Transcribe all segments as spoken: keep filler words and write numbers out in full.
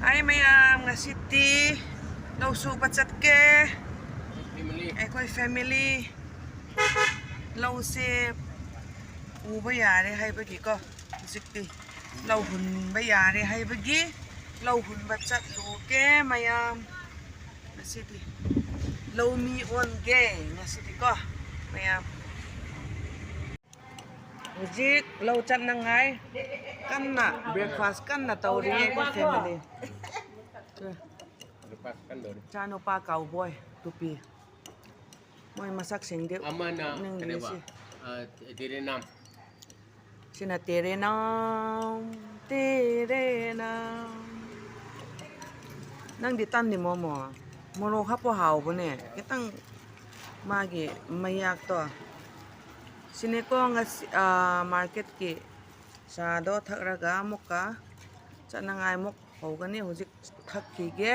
Hi ꯃꯌꯥꯝ, ꯉꯁꯤꯗꯤ ꯂꯧ ꯁꯨꯕ ꯆꯠꯀꯦ꯫ ꯑꯩꯈꯣꯏ family꯫ ꯂꯧꯁꯦ ꯎꯕ ꯌꯥꯔꯦ ꯍꯥꯏꯕꯒꯤꯀꯣ, ꯍꯧꯖꯤꯛꯇꯤ ꯂꯧ ꯍꯨꯟꯕ ꯌꯥꯔꯦ ꯍꯥꯏꯕꯒꯤ ꯂꯧ ꯍꯨꯟꯕ ꯆꯠꯂꯨꯒꯦ ꯃꯌꯥꯝ꯫ ꯉꯁꯤꯗꯤ ꯂꯧꯃꯤ ꯑꯣꯟꯒꯦ ꯉꯁꯤꯗꯤꯀꯣ ꯃꯌꯥꯝ꯫ ꯍꯧꯖꯤꯛ ꯂꯧ ꯆꯠꯅꯉꯥꯏ ꯀꯟꯅ breakfast ꯀꯟꯅ ꯇꯧꯔꯤꯌꯦ ꯑꯩꯈꯣꯏ family꯫ ꯏꯆꯥꯅꯨꯄꯥ cowboy ꯇꯨꯄꯤ꯫ ꯃꯣꯏ ꯃꯁꯛꯁꯤꯡꯗꯤ ꯑꯃꯅ ꯎꯠꯅꯤꯡꯗ꯭ꯔꯤ ꯀꯩꯅꯣꯕ, ꯁꯤ꯫ ꯑ, ꯗꯦꯔꯦꯅꯥꯝ꯫ ꯁꯤꯅ ꯇꯦꯔꯦꯅꯥꯝ, ꯇꯦꯔꯦꯅꯥꯝ꯫ ꯅꯪꯗꯤ ꯇꯟꯗꯤ ꯃꯣꯃꯣ? ꯃꯣꯔꯣꯛ ꯍꯥꯞꯄꯣ, ꯍꯥꯎꯕꯅꯦ꯫ ꯈꯤꯇꯪ ꯃꯥꯒꯤ ꯃꯌꯥꯛꯇꯣ꯫ ꯁꯤꯅꯦꯀꯣ ꯉꯁꯤ, ꯑ, marketꯀꯤ ꯆꯥꯗꯣ ꯊꯛꯔꯒ ꯑꯃꯨꯛꯀ ꯆꯠꯅꯉꯥꯏ ꯑꯃꯨꯛ ꯍꯧꯒꯅꯤ꯫ ꯍꯧꯖꯤꯛ ꯊꯛꯈꯤꯒꯦ꯫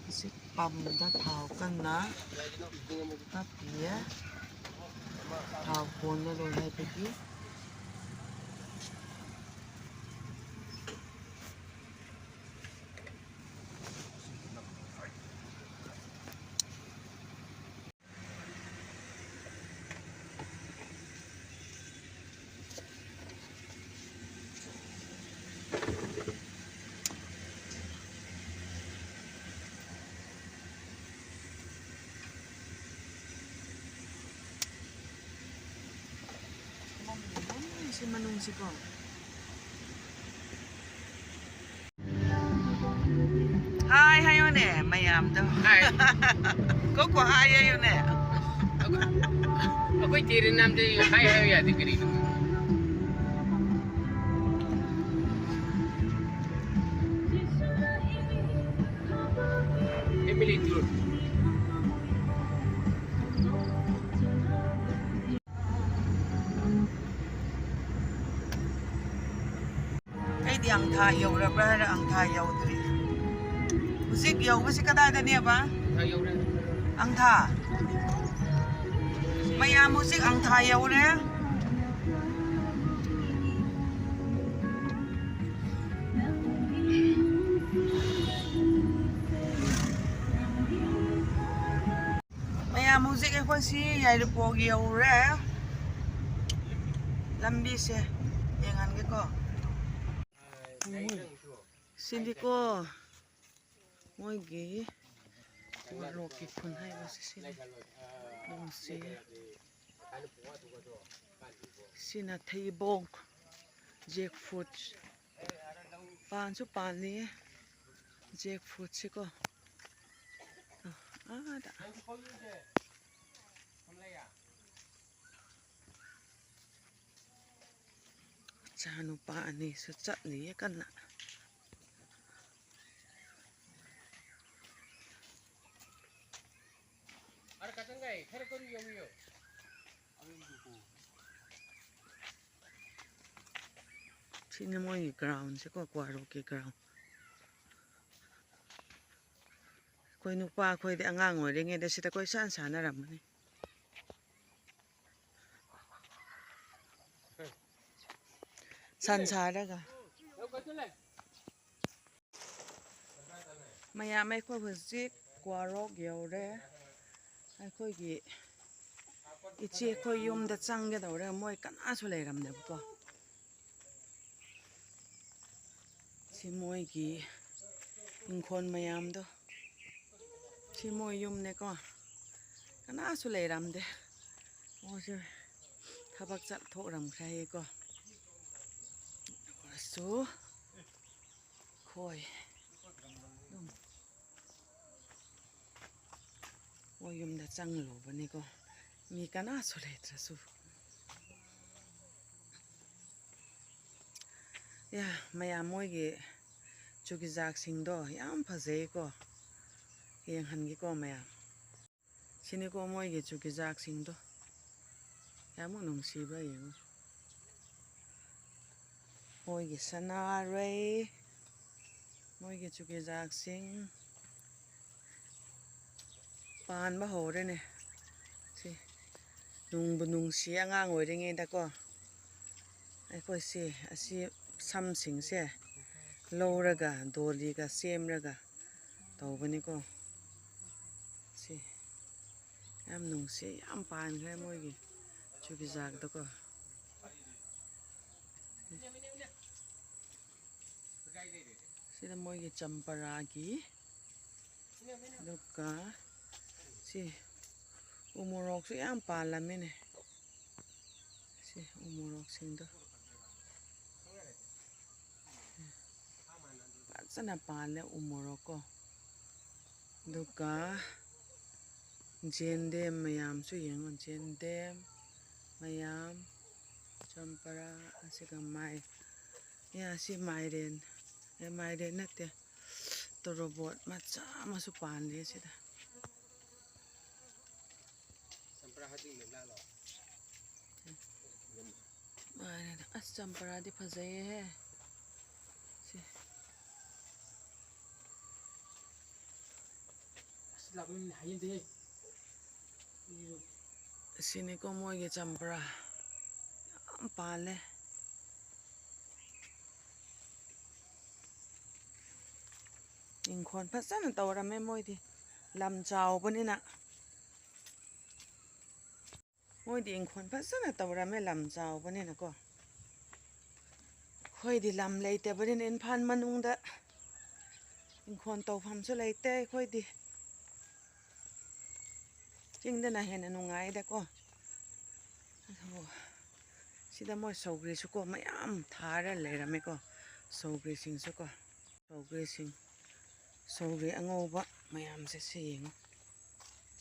ꯍꯧꯖꯤꯛ ꯄꯝꯗ ꯊꯥꯎ ꯀꯟꯅ ꯍꯥꯞꯄꯤꯌꯦ꯫ ꯊꯥꯎ ꯀꯣꯟꯅꯔꯣꯏ ꯍꯥꯏꯕꯒꯤ꯫ ꯁꯤ ꯃꯅꯨꯡꯁꯤꯀꯣ꯫ Hi ꯍꯥꯏꯌꯣꯅꯦ ꯃꯌꯥꯝꯗꯣ꯫ Hi꯫ ꯀꯣꯀꯣ hi ꯍꯥꯏꯌꯣꯅꯦ꯫ ꯑꯩꯈꯣꯏ ꯇꯦꯔꯦ ꯅꯥꯝꯗꯤ ꯍꯥꯏ ꯍꯥꯏꯕ ꯌꯥꯗꯦ ꯀꯔꯤꯅꯣ? Family tour. ꯑꯩꯗꯤ ꯑꯪꯊꯥ ꯌꯧꯔꯕ꯭ꯔꯥ ꯍꯥꯏꯔ ꯑꯪꯊꯥ ꯌꯧꯗ꯭ꯔꯤ꯫ ꯍꯧꯖꯤꯛ ꯌꯧꯕꯁꯤ ꯀꯗꯥꯏꯗꯅꯦꯕ? ꯑꯪꯊꯥ ꯌꯧꯔꯦ꯫ ꯑꯪꯊꯥ꯫ ꯃꯌꯥꯝ ꯍꯧꯖꯤꯛ ꯑꯪꯊꯥ ꯌꯧꯔꯦ꯫ ꯃꯌꯥꯝ ꯍꯧꯖꯤꯛ ꯑꯩꯈꯣꯏꯁꯤ ꯌꯥꯏꯔꯤꯄꯣꯛ ꯌꯧꯔꯦ꯫ ꯂꯝꯕꯤꯁꯦ ꯌꯦꯡꯍꯟꯒꯦꯀꯣ꯫ ꯁꯤꯗꯤꯀꯣ ꯃꯣꯏꯒꯤ ꯃꯣꯔꯣꯛꯀꯤ ꯈꯨꯟ ꯍꯥꯏꯕꯁꯤ ꯁꯤꯅꯤ꯫ ꯅꯨꯡꯁꯤ꯫ ꯁꯤꯅ ꯊꯩꯕꯣꯡ, jackfruit꯫ ꯄꯥꯟꯁꯨ ꯄꯥꯜꯂꯤ jackfruitꯁꯤꯀꯣ꯫ ꯑꯥꯗ꯫ ꯏꯆꯥꯅꯨꯄꯥ ꯑꯅꯤꯁꯨ ꯆꯠꯂꯤꯌꯦ ꯀꯟꯅ꯫ ꯁꯤꯅꯤ ꯃꯣꯏꯒꯤ groundꯁꯦꯀꯣ, ꯀ꯭ꯋꯥꯔꯣꯛꯀꯤ ground꯫ ꯑꯩꯈꯣꯏ ꯅꯨꯄꯥ ꯑꯩꯈꯣꯏꯗꯤ ꯑꯉꯥꯡ ꯑꯣꯏꯔꯤꯉꯩꯗ ꯁꯤꯗ ꯀꯣꯏꯁꯥꯟ ꯁꯥꯟꯅꯔꯝꯕꯅꯤ꯫ ꯁꯟ ꯁꯥꯔꯒ꯫ ꯃꯌꯥꯝ, ꯑꯩꯈꯣꯏ ꯍꯧꯖꯤꯛ ꯀ꯭ꯋꯥꯔꯣꯛ ꯌꯧꯔꯦ꯫ ꯑꯩꯈꯣꯏꯒꯤ ꯏꯆꯦ ꯑꯩꯈꯣꯏ ꯌꯨꯝꯗ ꯆꯪꯒꯗꯧꯔꯦ꯫ ꯃꯣꯏ ꯀꯅꯥꯁꯨ ꯂꯩꯔꯝꯗꯦꯕꯀꯣ꯫ ꯁꯤ ꯃꯣꯏꯒꯤ ꯏꯪꯈꯣꯜ ꯃꯌꯥꯝꯗꯣ꯫ ꯁꯤ ꯃꯣꯏ ꯌꯨꯝꯅꯦꯀꯣ꯫ ꯀꯅꯥꯁꯨ ꯂꯩꯔꯝꯗꯦ꯫ ꯃꯣꯏꯁꯦ ꯊꯕꯛ ꯆꯠꯊꯣꯛꯔꯝꯈ꯭ꯔꯦ ꯍꯥꯏꯌꯦꯀꯣ꯫ ꯑꯣꯏꯔꯁꯨ ꯑꯩꯈꯣꯏ ꯑꯗꯨꯝ ꯃꯣꯏ ꯌꯨꯝꯗ ꯆꯪꯂꯨꯕꯅꯤꯀꯣ꯫ ꯃꯤ ꯀꯅꯥꯁꯨ ꯂꯩꯇ꯭ꯔꯁꯨ꯫ ꯌꯥ, ꯃꯌꯥꯝ, ꯃꯣꯏꯒꯤ ꯆꯨꯀꯤꯖꯥꯛꯁꯤꯡꯗꯣ ꯌꯥꯝ ꯐꯖꯩꯀꯣ꯫ ꯌꯦꯡꯍꯟꯒꯦꯀꯣ ꯃꯌꯥꯝ꯫ ꯁꯤꯅꯤꯀꯣ ꯃꯣꯏꯒꯤ ꯆꯨꯀꯤꯖꯥꯛꯁꯤꯡꯗꯣ꯫ ꯀꯌꯥꯃꯨꯛ ꯅꯨꯡꯁꯤꯕ꯭ꯔꯥ ꯌꯦꯡꯉꯨ꯫ ꯃꯣꯏꯒꯤ ꯁꯅꯥꯔꯩ, ꯃꯣꯏꯒꯤ ꯆꯨꯀꯤꯖꯥꯛꯁꯤꯡ ꯄꯥꯟꯕ ꯍꯧꯔꯦꯅꯦ꯫ ꯁꯤ ꯅꯨꯡꯕꯨ ꯅꯨꯡꯁꯤ, ꯑꯉꯥꯡ ꯑꯣꯏꯔꯤꯉꯩꯗꯀꯣ꯫ ꯑꯩꯈꯣꯏꯁꯦ ꯑꯁꯤ ꯁꯝꯁꯤꯡꯁꯦ ꯂꯧꯔꯒ ꯗꯣꯂꯤꯒ ꯁꯦꯝꯔꯒ ꯇꯧꯕꯅꯤꯀꯣ꯫ ꯁꯤ ꯌꯥꯝ ꯅꯨꯡꯁꯤ, ꯌꯥꯝ ꯄꯥꯟꯈ꯭ꯔꯦ ꯃꯣꯏꯒꯤ ꯆꯨꯀꯤꯖꯥꯛꯇꯀꯣ꯫ ꯁꯤꯗ ꯃꯣꯏꯒꯤ ꯆꯝꯄꯔꯥꯒꯤ, ꯑꯗꯨꯒ ꯁꯤ ꯎꯃꯣꯔꯣꯛꯁꯨ ꯌꯥꯝ ꯄꯥꯜꯂꯝꯃꯤꯅꯦ꯫ ꯁꯤ ꯎꯃꯣꯔꯣꯛꯁꯤꯡꯗꯣ ꯐꯖꯅ ꯄꯥꯜꯂꯦ, ꯎꯃꯣꯔꯣꯛ ꯀꯣ꯫ ꯑꯗꯨꯒ ꯖꯦꯟꯗꯦꯝ ꯃꯌꯥꯝꯁꯨ ꯌꯦꯡꯉꯣ, ꯖꯦꯟꯗꯦꯝ ꯃꯌꯥꯝ, ꯆꯝꯄꯔꯥ, ꯑꯁꯤꯒ ꯃꯥꯏ-, ꯌꯥ, ꯁꯤ ꯃꯥꯏꯔꯦꯟ, ꯑꯦ, ꯃꯥꯏꯔꯦꯟ ꯅꯠꯇꯦ, ꯇꯣꯔꯣꯕꯣꯠ ꯃꯆꯥ ꯑꯃꯁꯨ ꯄꯥꯜꯂꯦ ꯁꯤꯗ꯫ ꯆꯝꯄ꯭ꯔꯥ ꯍꯥꯏꯗꯤ ꯂꯥꯛꯂꯣ꯫ ꯃꯥꯅꯦ꯫ ꯑꯁ, ꯆꯝꯄ꯭ꯔꯥꯗꯤ ꯐꯖꯩꯌꯦꯍꯦ꯫ ꯁꯤ꯫ ꯑꯁ, ꯂꯥꯛꯄ ꯃꯤꯅ ꯍꯥꯏꯅꯗꯦꯍꯦ꯫ ꯑꯁꯤꯅꯤꯀꯣ ꯃꯣꯏꯒꯤ ꯆꯝꯄ꯭ꯔꯥ꯫ ꯌꯥꯝ ꯄꯥꯜꯂꯦ꯫ ꯏꯪꯈꯣꯜ ꯐꯖꯅ ꯇꯧꯔꯝꯃꯦ ꯃꯣꯏꯗꯤ꯫ ꯂꯝ ꯆꯥꯎꯕꯅꯤꯅ꯫ ꯃꯣꯏꯗꯤ ꯏꯪꯈꯣꯜ ꯐꯖꯅ ꯇꯧꯔꯝꯃꯦ, ꯂꯝ ꯆꯥꯎꯕꯅꯤꯅꯀꯣ꯫ ꯑꯩꯈꯣꯏꯗꯤ ꯂꯝ ꯂꯩꯇꯕꯅꯤꯅ ꯏꯝꯐꯥꯜ ꯃꯅꯨꯡꯗ ꯏꯪꯈꯣꯜ ꯇꯧꯐꯝꯁꯨ ꯂꯩꯇꯦ ꯑꯩꯈꯣꯏꯗꯤ꯫ ꯆꯤꯡꯗꯅ ꯍꯦꯟꯅ ꯅꯨꯡꯉꯥꯏꯗꯀꯣ꯫ ꯑꯗꯨꯕꯨ ꯁꯤꯗ ꯃꯣꯏ ꯁꯧꯒ꯭ꯔꯤꯁꯨꯀꯣ ꯃꯌꯥꯝ ꯊꯥꯔ ꯂꯩꯔꯝꯃꯦꯀꯣ꯫ ꯁꯧꯒ꯭ꯔꯤꯁꯤꯡꯁꯨꯀꯣ꯫ ꯁꯧꯒ꯭ꯔꯤꯁꯤꯡ, ꯁꯧꯒ꯭ꯔꯤ ꯑꯉꯧꯕ ꯃꯌꯥꯝꯁꯦ ꯁꯤ ꯌꯦꯡꯉꯨ꯫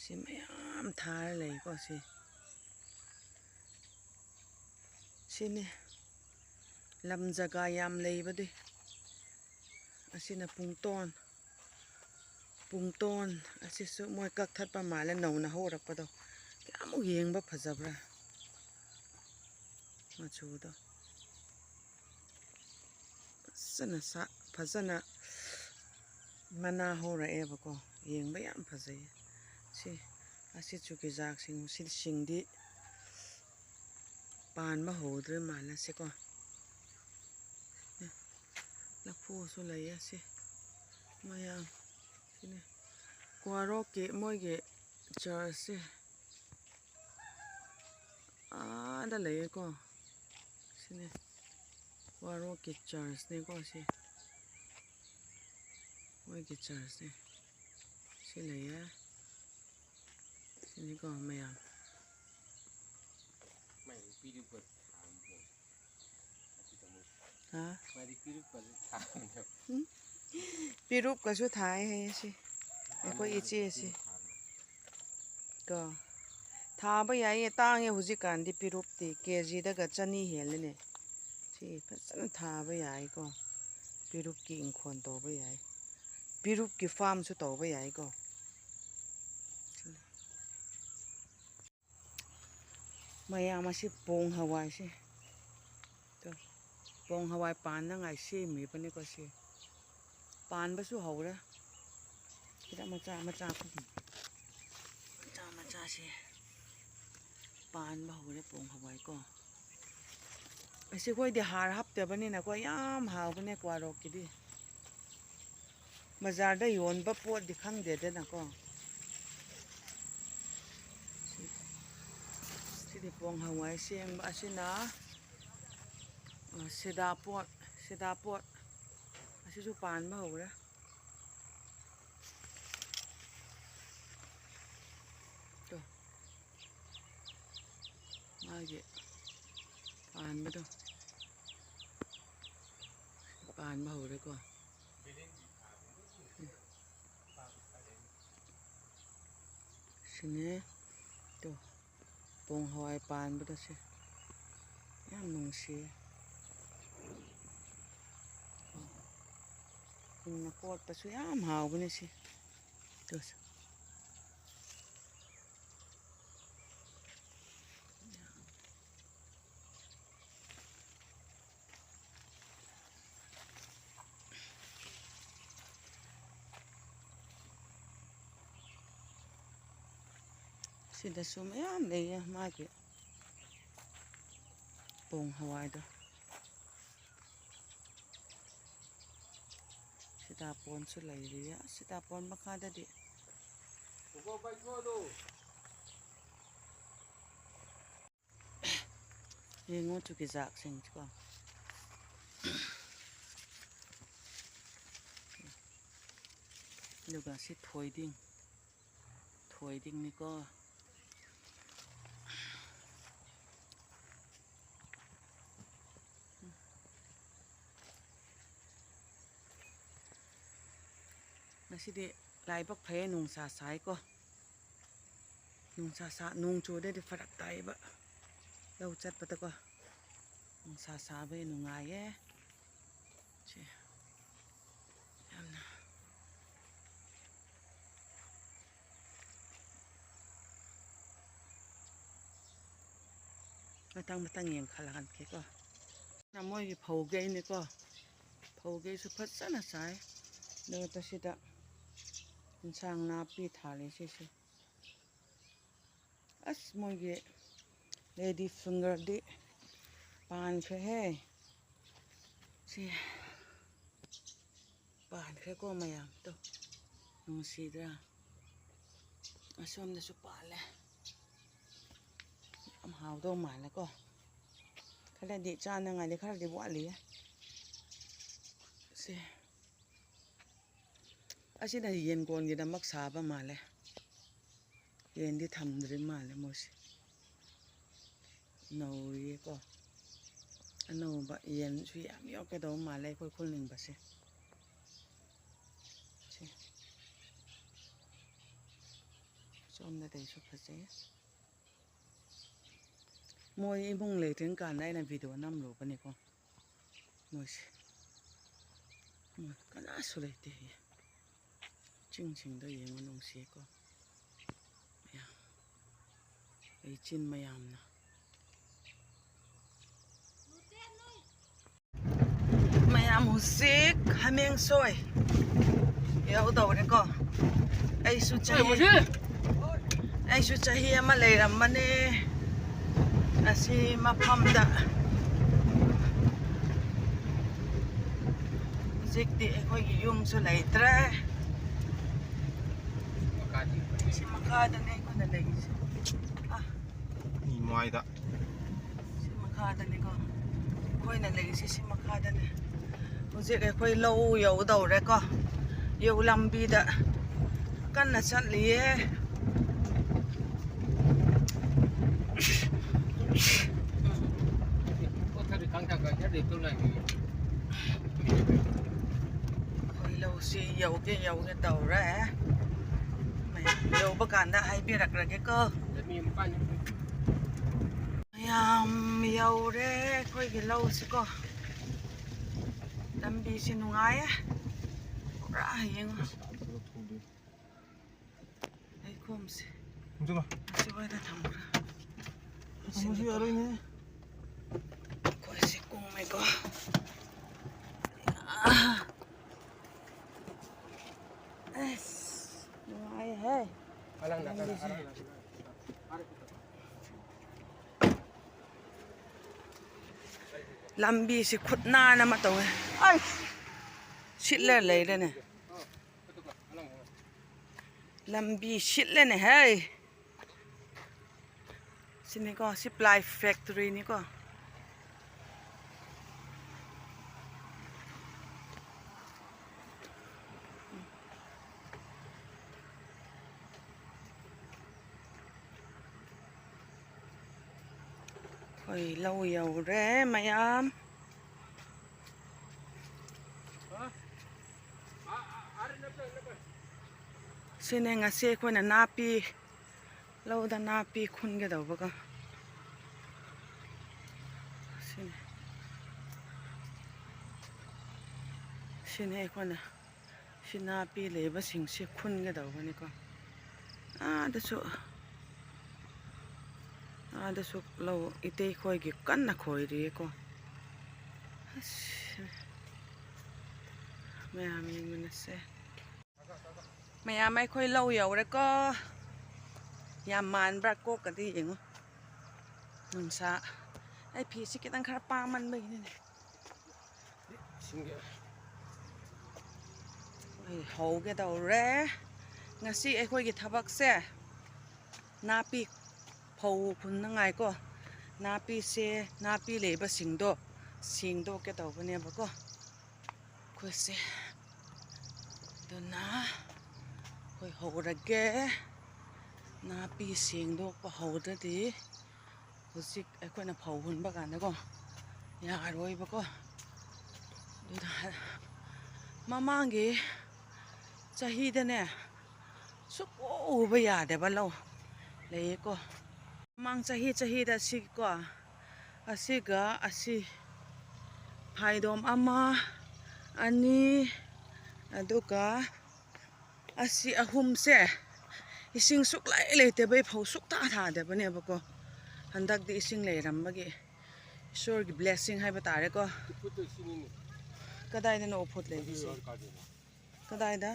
ꯁꯤ ꯃꯌꯥꯝ ꯊꯥꯔ ꯂꯩꯀꯣ ꯁꯤ꯫ ꯁꯤꯅꯤ ꯂꯝ ꯖꯒꯥ ꯌꯥꯝ ꯂꯩꯕꯗꯤ꯫ ꯑꯁꯤꯅ ꯄꯨꯡꯇꯣꯟ꯫ ꯄꯨꯡꯇꯣꯟ ꯑꯁꯤꯁꯨ ꯃꯣꯏ ꯀꯛꯊꯠꯄ ꯃꯥꯜꯂꯦ, ꯅꯧꯅ ꯍꯧꯔꯛꯄꯗꯣ꯫ ꯀꯌꯥꯃꯨꯛ ꯌꯦꯡꯕ ꯐꯖꯕ꯭ꯔꯥ ꯃꯆꯨꯗꯣ꯫ ꯐꯖꯅ ꯁꯥ-, ꯐꯖꯅ ꯃꯅꯥ ꯍꯧꯔꯛꯑꯦꯕꯀꯣ꯫ ꯌꯦꯡꯕ ꯌꯥꯝ ꯐꯖꯩ꯫ ꯁꯤ, ꯑꯁꯤ ꯆꯨꯀꯤꯖꯥꯛꯁꯤꯡ, ꯁꯤ ꯁꯤꯡꯗꯤ ꯄꯥꯟꯕ ꯍꯧꯗ꯭ꯔꯤ ꯃꯥꯜꯂꯦ ꯁꯤꯀꯣ꯫ ꯂꯐꯨꯁꯨ ꯂꯩꯌꯦ ꯁꯤ ꯃꯌꯥꯝ꯫ ꯁꯤꯅꯦ ꯀ꯭ꯋꯥꯔꯣꯛꯀꯤ ꯃꯣꯏꯒꯤ ꯆꯔꯆꯁꯦ꯫ ꯑꯥꯗ ꯂꯩꯌꯦꯀꯣ꯫ ꯁꯤꯅꯦ ꯀ꯭ꯋꯥꯔꯣꯛꯀꯤ ꯆꯔꯆꯅꯦꯀꯣ ꯁꯤ꯫ ꯃꯣꯏꯒꯤ ꯆꯔꯆꯁꯦ꯫ ꯁꯤ ꯂꯩꯌꯦ꯫ ꯁꯤꯅꯤꯀꯣ ꯃꯌꯥꯝ꯫ ꯃꯥꯏ ꯅꯨꯄꯤꯗꯨ ꯄꯣꯠ ꯊꯥꯕꯅꯦ꯫ ꯍꯥ? ꯃꯥꯗꯤ ꯄꯤꯔꯨꯛꯀꯁꯨ ꯊꯥꯕꯅꯦ꯫ ꯎꯝ꯫ ꯄꯤꯔꯨꯛꯀꯁꯨ ꯊꯥꯏ ꯍꯥꯏꯌꯦ ꯁꯤ꯫ ꯑꯩꯈꯣꯏ ꯏꯆꯦꯁꯤ꯫ ꯀꯣ꯫ ꯊꯥꯕ ꯌꯥꯏꯌꯦ, ꯇꯥꯡꯉꯦ ꯍꯧꯖꯤꯛꯀꯥꯟꯗꯤ ꯄꯤꯔꯨꯛꯇꯤ꯫ ꯀꯦ ꯖꯤꯗꯒ ꯆꯅꯤ ꯍꯦꯜꯂꯦꯅꯦ꯫ ꯁꯤ ꯐꯖꯅ ꯊꯥꯕ ꯌꯥꯏꯀꯣ꯫ ꯄꯤꯔꯨꯛꯀꯤ ꯏꯪꯈꯣꯜ ꯇꯧꯕ ꯌꯥꯏ꯫ ꯄꯤꯔꯨꯛꯀꯤ ꯐꯥꯔꯝꯁꯨ ꯇꯧꯕ ꯌꯥꯏꯀꯣ꯫ ꯃꯌꯥꯝ ꯑꯁꯤ ꯄꯣꯡ ꯍꯋꯥꯏꯁꯦ꯫ ꯇꯣ, ꯄꯣꯡ ꯍꯋꯥꯏ ꯄꯥꯟꯅꯉꯥꯏ ꯁꯦꯝꯃꯤꯕꯅꯤꯀꯣ ꯁꯤ꯫ ꯄꯥꯟꯕꯁꯨ ꯍꯧꯔꯦ꯫ ꯁꯤꯗ ꯃꯆꯥ ꯃꯆꯥ, ꯃꯆꯥ ꯃꯆꯥꯁꯦ ꯄꯥꯟꯕ ꯍꯧꯔꯦ ꯄꯣꯡ ꯍꯋꯥꯏ ꯀꯣ꯫ ꯑꯁꯤ ꯑꯩꯈꯣꯏꯗꯤ ꯍꯥꯔ ꯍꯥꯞꯇꯕꯅꯤꯅꯀꯣ, ꯌꯥꯝ ꯍꯥꯎꯕꯅꯦ ꯀ꯭ꯋꯥꯔꯣꯛꯀꯤꯗꯤ꯫ ꯕꯖꯥꯔꯗ ꯌꯣꯟꯕ ꯄꯣꯠꯇꯤ ꯈꯪꯗꯦꯗꯅꯀꯣ꯫ ꯁꯤ-, ꯁꯤꯗꯤ ꯄꯣꯡ ꯍꯋꯥꯏ ꯁꯦꯝꯕ꯫ ꯑꯁꯤꯅ, ꯑ, ꯁꯤꯗꯥꯄꯣꯠ, ꯁꯤꯗꯥꯄꯣꯠ꯫ ꯑꯁꯤꯁꯨ ꯄꯥꯟꯕ ꯍꯧꯔꯦ꯫ ꯇꯣ꯫ ꯃꯥꯒꯤ ꯄꯥꯟꯕꯗꯣ꯫ ꯄꯥꯟꯕ ꯍꯧꯔꯦꯀꯣ꯫ ꯁꯤꯅꯦ꯫ ꯇꯣ, ꯄꯣꯡ ꯍꯋꯥꯏ ꯄꯥꯟꯕꯗꯣ ꯁꯦ꯫ ꯌꯥꯝ ꯅꯨꯡꯁꯤꯌꯦ꯫ ꯍꯤꯡꯅ ꯀꯣꯠꯄꯁꯨ ꯌꯥꯝ ꯍꯥꯎꯕꯅꯦ ꯁꯤ꯫ ꯇꯣ ꯁꯦ꯫ ꯁꯤꯗꯁꯨ ꯃꯌꯥꯝ ꯂꯩꯌꯦ ꯃꯥꯒꯤ ꯄꯣꯡ ꯍꯋꯥꯏꯗꯣ꯫ ꯁꯤꯇꯥꯄꯣꯟꯁꯨ ꯂꯩꯔꯤꯌꯦ꯫ ꯑꯁ, ꯁꯤꯇꯥꯄꯣꯟ ꯃꯈꯥꯗꯗꯤ ꯌꯦꯡꯉꯣ, ꯆꯨꯖꯥꯛꯁꯤꯡꯁꯤꯀꯣ꯫ ꯑꯗꯨꯒ ꯁꯤ ꯊꯣꯏꯗꯤꯡ, ꯊꯣꯏꯗꯤꯡꯅꯤꯀꯣ꯫ ꯉꯁꯤꯗꯤ ꯂꯥꯏꯕꯛ ꯐꯩꯌꯦ, ꯅꯨꯡꯁꯥ ꯁꯥꯏꯀꯣ꯫ ꯅꯨꯡꯁꯥ ꯁꯥ-, ꯅꯣꯡ ꯆꯨꯔꯗꯤ ꯐꯔꯛ ꯇꯥꯏꯌꯦꯕ ꯂꯧ ꯆꯠꯄꯗꯀꯣ꯫ ꯅꯨꯡꯁꯥ ꯁꯥꯕꯒꯤ ꯅꯨꯡꯉꯥꯏꯌꯦ꯫ ꯁꯦ, ꯌꯥꯝꯅ꯫ ꯃꯊꯪ ꯃꯊꯪ ꯌꯦꯡꯈꯠꯂꯛꯀꯦꯀꯣ꯫ ꯃꯣꯏꯒꯤ ꯐꯧꯒꯩꯅꯤꯀꯣ꯫ ꯐꯧꯒꯩꯁꯨ ꯐꯖꯅ ꯆꯥꯏ꯫ ꯑꯗꯨꯒ ꯁꯤꯗ ꯏꯟꯁꯥꯡ ꯅꯥꯄꯤ ꯊꯥꯔꯤ ꯁꯤꯁꯦ꯫ ꯑꯁ, ꯃꯣꯏꯒꯤ ꯂꯦꯗꯤ ꯐꯤꯡꯒꯔꯗꯤ ꯄꯥꯟꯈ꯭ꯔꯦꯍꯦ꯫ ꯁꯤ ꯄꯥꯟꯈ꯭ꯔꯦꯀꯣ ꯃꯌꯥꯝꯗꯣ꯫ ꯅꯨꯡꯁꯤꯗ꯭ꯔꯥ? ꯑꯁꯣꯝꯗꯁꯨ ꯄꯥꯜꯂꯦ꯫ ꯌꯥꯝ ꯍꯥꯎꯗꯧ ꯃꯥꯜꯂꯦꯀꯣ꯫ ꯈꯔꯗꯤ ꯆꯥꯅꯉꯥꯏꯗꯤ ꯈꯔꯗꯤ ꯋꯥꯠꯂꯤꯌꯦ꯫ ꯁꯦ꯫ ꯑꯁꯤꯅ ꯌꯦꯟꯀꯣꯟꯒꯤꯗꯃꯛ ꯁꯥꯕ ꯃꯥꯜꯂꯦ꯫ ꯌꯦꯟꯗꯤ ꯊꯝꯗ꯭ꯔꯤ ꯃꯥꯜꯂꯦ ꯃꯣꯏꯁꯦ꯫ ꯅꯧꯔꯤꯌꯦꯀꯣ꯫ ꯑꯅꯧꯕ ꯌꯦꯟꯁꯨ ꯌꯥꯝ ꯌꯣꯛꯀꯗꯧꯕ ꯃꯥꯜꯂꯦ ꯑꯩꯈꯣꯏ ꯈꯨꯜ ꯂꯤꯡꯕꯁꯦ꯫ ꯁꯦ꯫ ꯁꯣꯝꯗ ꯀꯩꯁꯨ ꯐꯖꯩ꯫ ꯃꯣꯏ ꯏꯃꯨꯡ ꯂꯩꯇ꯭ꯔꯤꯉꯩ ꯀꯥꯟꯗ ꯑꯩꯅ ꯚꯤꯗꯤꯑꯣ ꯅꯝꯂꯨꯕꯅꯤꯀꯣ꯫ ꯃꯣꯏꯁꯦ, ꯃꯣꯏ ꯀꯅꯥꯁꯨ ꯂꯩꯇꯦ꯫ ꯆꯤꯡꯁꯤꯡꯗꯣ ꯌꯦꯡꯉꯨ, ꯅꯨꯡꯁꯤꯀꯣ꯫ ꯃꯌꯥꯝ, ꯂꯩꯆꯤꯟ ꯃꯌꯥꯝꯅ꯫ ꯃꯌꯥꯝ ꯍꯧꯖꯤꯛ ꯍꯥꯃꯦꯡꯁꯣꯏ ꯌꯧꯗꯧꯔꯦꯀꯣ꯫ ꯑꯩꯁꯨ ꯆꯍꯤ, ꯑꯩꯁꯨ ꯆꯍꯤ ꯑꯃ ꯂꯩꯔꯝꯕꯅꯦ ꯑꯁꯤ ꯃꯐꯝꯗ꯫ ꯍꯧꯖꯤꯛꯇꯤ ꯑꯩꯈꯣꯏꯒꯤ ꯌꯨꯝꯁꯨ ꯂꯩꯇ꯭ꯔꯦ꯫ ꯁꯤ ꯃꯈꯥꯗꯅꯦ ꯑꯩꯈꯣꯏꯅ ꯂꯩꯔꯤꯁꯦ꯫ ꯑꯥ꯫ ꯏꯃꯥꯏꯗ꯫ ꯁꯤ ꯃꯈꯥꯗꯅꯤꯀꯣ꯫ ꯑꯩꯈꯣꯏꯅ ꯂꯩꯔꯤꯁꯦ ꯁꯤ ꯃꯈꯥꯗꯅꯦ꯫ ꯍꯧꯖꯤꯛ ꯑꯩꯈꯣꯏ ꯂꯧ ꯌꯧꯗꯧꯔꯦꯀꯣ꯫ ꯌꯧ ꯂꯝꯕꯤꯗ ꯀꯟꯅ ꯆꯠꯂꯤꯌꯦ꯫ ꯑꯩꯈꯣꯏ ꯂꯧꯁꯤ ꯌꯧꯒꯦ ꯌꯧꯒꯦ ꯇꯧꯔꯦ꯫ ꯃꯌꯥꯝ ꯌꯧꯕ ꯀꯥꯟꯗ ꯍꯥꯏꯕꯤꯔꯛꯂꯒꯦꯀꯣ꯫ ꯃꯌꯥꯝ ꯌꯧꯔꯦ ꯑꯩꯈꯣꯏꯒꯤ ꯂꯧꯁꯤꯀꯣ꯫ ꯂꯝꯕꯤꯁꯤ ꯅꯨꯡꯉꯥꯏꯌꯦ꯫ ꯄꯨꯔꯥ ꯌꯦꯡꯉꯣ꯫ ꯂꯩꯈꯣꯝꯁꯦ꯫ ꯈꯨꯝꯖꯤꯜꯂꯣ꯫ ꯑꯁꯤ ꯋꯥꯏꯗ ꯊꯝꯈ꯭ꯔꯦ꯫ ꯊꯝꯕꯁꯨ ꯌꯥꯔꯣꯏꯅꯦ꯫ ꯑꯩꯈꯣꯏꯁꯦ ꯀꯨꯝꯃꯦꯀꯣ꯫ ꯑꯁ, ꯅꯨꯡꯉꯥꯏꯍꯦ꯫ ꯂꯝꯕꯤꯁꯦ꯫ ꯂꯝꯕꯤꯁꯤ ꯈꯨꯠ ꯅꯥꯟꯅ ꯑꯃ ꯇꯧꯋꯦ꯫ ꯑꯩ! ꯁꯤꯠꯂ ꯂꯩꯔꯦꯅꯦ꯫ ꯂꯝꯕꯤ ꯁꯤꯠꯂꯦꯅꯦ ꯍꯦ꯫ ꯁꯤꯅꯤꯀꯣ, ꯁꯤ ply factory ꯅꯤꯀꯣ꯫ ꯑꯩꯈꯣꯏ ꯂꯧ ꯌꯧꯔꯦ ꯃꯌꯥꯝ꯫ ꯁꯤꯅꯦ ꯉꯁꯤ ꯑꯩꯈꯣꯏꯅ ꯅꯥꯄꯤ, ꯂꯧꯗ ꯅꯥꯄꯤ ꯈꯨꯟꯒꯗꯧꯕꯀꯣ꯫ ꯁꯤꯅꯤ꯫ ꯁꯤꯅꯤ ꯑꯩꯈꯣꯏꯅ ꯁꯤ ꯅꯥꯄꯤ ꯂꯩꯕꯁꯤꯡꯁꯤ ꯈꯨꯟꯒꯗꯧꯕꯅꯤꯀꯣ꯫ ꯑꯥꯗꯁꯨ, ꯑꯥꯗꯁꯨ ꯂꯧ ꯏꯇꯩꯈꯣꯏꯒꯤ ꯀꯟꯅ ꯈꯣꯏꯔꯤꯌꯦꯀꯣ꯫ ꯑꯁ, ꯃꯌꯥꯝ ꯌꯦꯡꯃꯤꯟꯅꯁꯦ꯫ ꯃꯌꯥꯝ ꯑꯩꯈꯣꯏ ꯂꯧ ꯌꯧꯔꯦꯀꯣ꯫ ꯌꯥꯝ ꯃꯥꯟꯕ꯭ꯔꯥ? ꯀꯣꯛꯀꯗꯤ ꯌꯦꯡꯉꯨ꯫ ꯅꯨꯡꯁꯥ꯫ ꯑꯩ ꯐꯤꯁꯤ ꯈꯤꯇꯪ ꯈꯔ ꯄꯥꯃꯟꯕꯒꯤꯅꯤꯅꯦ꯫ ꯏꯁꯤꯡꯒꯤ ꯑꯩ ꯍꯧꯒꯦ ꯇꯧꯔꯦ꯫ ꯉꯁꯤ ꯑꯩꯈꯣꯏꯒꯤ ꯊꯕꯛꯁꯦ ꯅꯥꯄꯤ ꯐꯧ ꯍꯨꯟꯅꯉꯥꯏꯀꯣ꯫ ꯅꯥꯄꯤꯁꯦ, ꯅꯥꯄꯤ ꯂꯩꯕꯁꯤꯡꯗꯣ ꯁꯦꯡꯗꯣꯛꯀꯦ ꯇꯧꯕꯅꯦꯕꯀꯣ꯫ ꯑꯩꯈꯣꯏꯁꯦ꯫ ꯑꯗꯨꯅ ꯑꯩꯈꯣꯏ ꯍꯧꯔꯒꯦ꯫ ꯅꯥꯄꯤ ꯁꯦꯡꯗꯣꯛꯄ ꯍꯧꯗ꯭ꯔꯗꯤ ꯍꯧꯖꯤꯛ ꯑꯩꯈꯣꯏꯅ ꯐꯧ ꯍꯨꯟꯕ ꯀꯥꯟꯗꯀꯣ ꯌꯥꯔꯣꯏꯕꯀꯣ꯫ ꯑꯗꯨꯅ ꯃꯃꯥꯡꯒꯤ ꯆꯍꯤꯗꯅꯦ ꯁꯨꯛꯎ ꯎꯕ ꯌꯥꯗꯕ ꯂꯧ ꯂꯩꯌꯦꯀꯣ꯫ ꯃꯃꯥꯡ ꯆꯍꯤ, ꯆꯍꯤꯗ ꯁꯤꯀꯣ, ꯑꯁꯤꯒ ꯑꯁꯤ, ꯐꯥꯏꯗꯣꯝ ꯑꯃ, ꯑꯅꯤ, ꯑꯗꯨꯒ ꯑꯁꯤ ꯑꯍꯨꯝꯁꯦ ꯏꯁꯤꯡ ꯁꯨꯛꯂꯩ ꯂꯩꯇꯕꯩ ꯐꯧ ꯁꯨꯛꯊꯥ ꯊꯥꯗꯕꯅꯦꯕꯀꯣ꯫ ꯍꯟꯗꯛꯇꯤ ꯏꯁꯤꯡ ꯂꯩꯔꯝꯕꯒꯤ ꯏꯁꯣꯔꯒꯤ blessing ꯍꯥꯏꯕ ꯇꯥꯔꯦꯀꯣ꯫ ꯎꯐꯨꯠꯇꯣ ꯁꯤꯅꯤꯅꯦ꯫ ꯀꯗꯥꯏꯗꯅꯣ ꯎꯐꯨꯠ ꯂꯩꯕꯁꯦ? ꯑꯗꯨ ꯀꯥꯏꯗꯅꯣ? ꯀꯗꯥꯏꯗ?